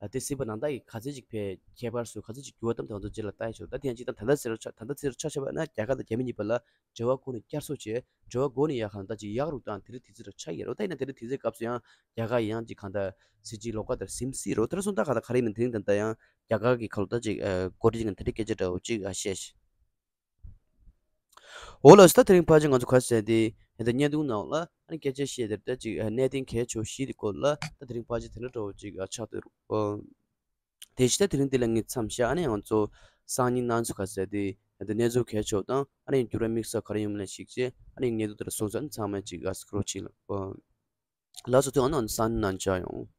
ཨ་དེ་སྲིད་པ་ནང་ལྟ་ཡི་ག་ཚད་ཅིག་ཕེ་ཁྱད་པར་སོ་ག་ཚད་ཅིག་འགྱུར་བ་དམ་དང་དུ་རྗེས་ལ་ལྟ་ཡི་ཆོག་ད་དེ་ཡང་ཅིག་ད་ད་ལྟ་ཚེ་རུ་ཆ་ད་ལྟ་ཚེ་རུ་ཆ་ཆ་བ་ན་རྒྱ་གར་དང་རྒྱ་མི་གཉིས་བར་ལ་འབྲེལ་བ་སྒོ་ནས་བསྐྱར་གསོ་བྱས། འབྲེལ་བ་སྒོ་ནས་ཡག་གང་ད་ཅིག་ཡག་རུ་དང་དེ་རིང་དུས་ཚོད་ར་ཆ་ཡི་རོ། ད་ཡིན་ན་དེ་རིང་དུས་ཚོད་སྐབས་སུ་ཡང་རྒྱ་གར་ཡང་ཅིག་གང་ད་སྲིད་སྤྱིའི་ལོགས་ཀ་དེར་ཟིན་སྲིད་རོ། དེ་ར་སོང་ད་ག་ད་ག་རེ་མིན་དེ་རིང་ད་ད་ཡང་རྒྱ་གར་གྱི་ཁ་ལོ་ད་ཅིག་ཨ་གོ་སྒྲིག་ཅིག་དེ་འདྲ་སྐད་ཆ་འདྲ་བོ་ཅིག་ཨ་བཤད་ཤག་འོ་ལགས་སོ། ད་དེ་རིང་ཕལ་ཆེར་ང་ཚོ་ག་ཟེར་དེ་ད་བརྙན་ཐུང་ནང་ལ་ཨ་ནི་སྐད་ཆ་བཤད་དེར་ད་ཅིག་གནད་དོན་གལ་ཆེ་བ་བཞི་དེ་སྐོར་ལ་ད་དེ་རིང་ཕལ་ཆེར་དེ་འདྲ་འདྲ་བོ་ཅིག་ཆགས་འདུག་དེ་བཞིན་ད་དེ་རིང་འདི་ལ་ངས་མཚམས་བཞག་ཨ་ནི་ང་ཚོ་སང་ཉིན་གནངས་ཚེ་ག་ཟེར་དེ་ད་གནས་ཚུལ་གལ་ཆེ་བ་དང་ཨ་ནི་འགྱུར་བ་དམིགས་བསལ་ག་རེ་ཡོང་མིན་ལ་གཞིགས་བྱས་ཨ་ནི་བརྙན་ཐུང་དེ་ལ་སོང་ཙང་ཚང་མས་ཅིག་ཨ་སྐུ་རོགས་ཅིག་ལ་ལགས་སོ། དེ་ཨ་ནི་སང་ཉིན་ནང་མཇལ་ཡོང་།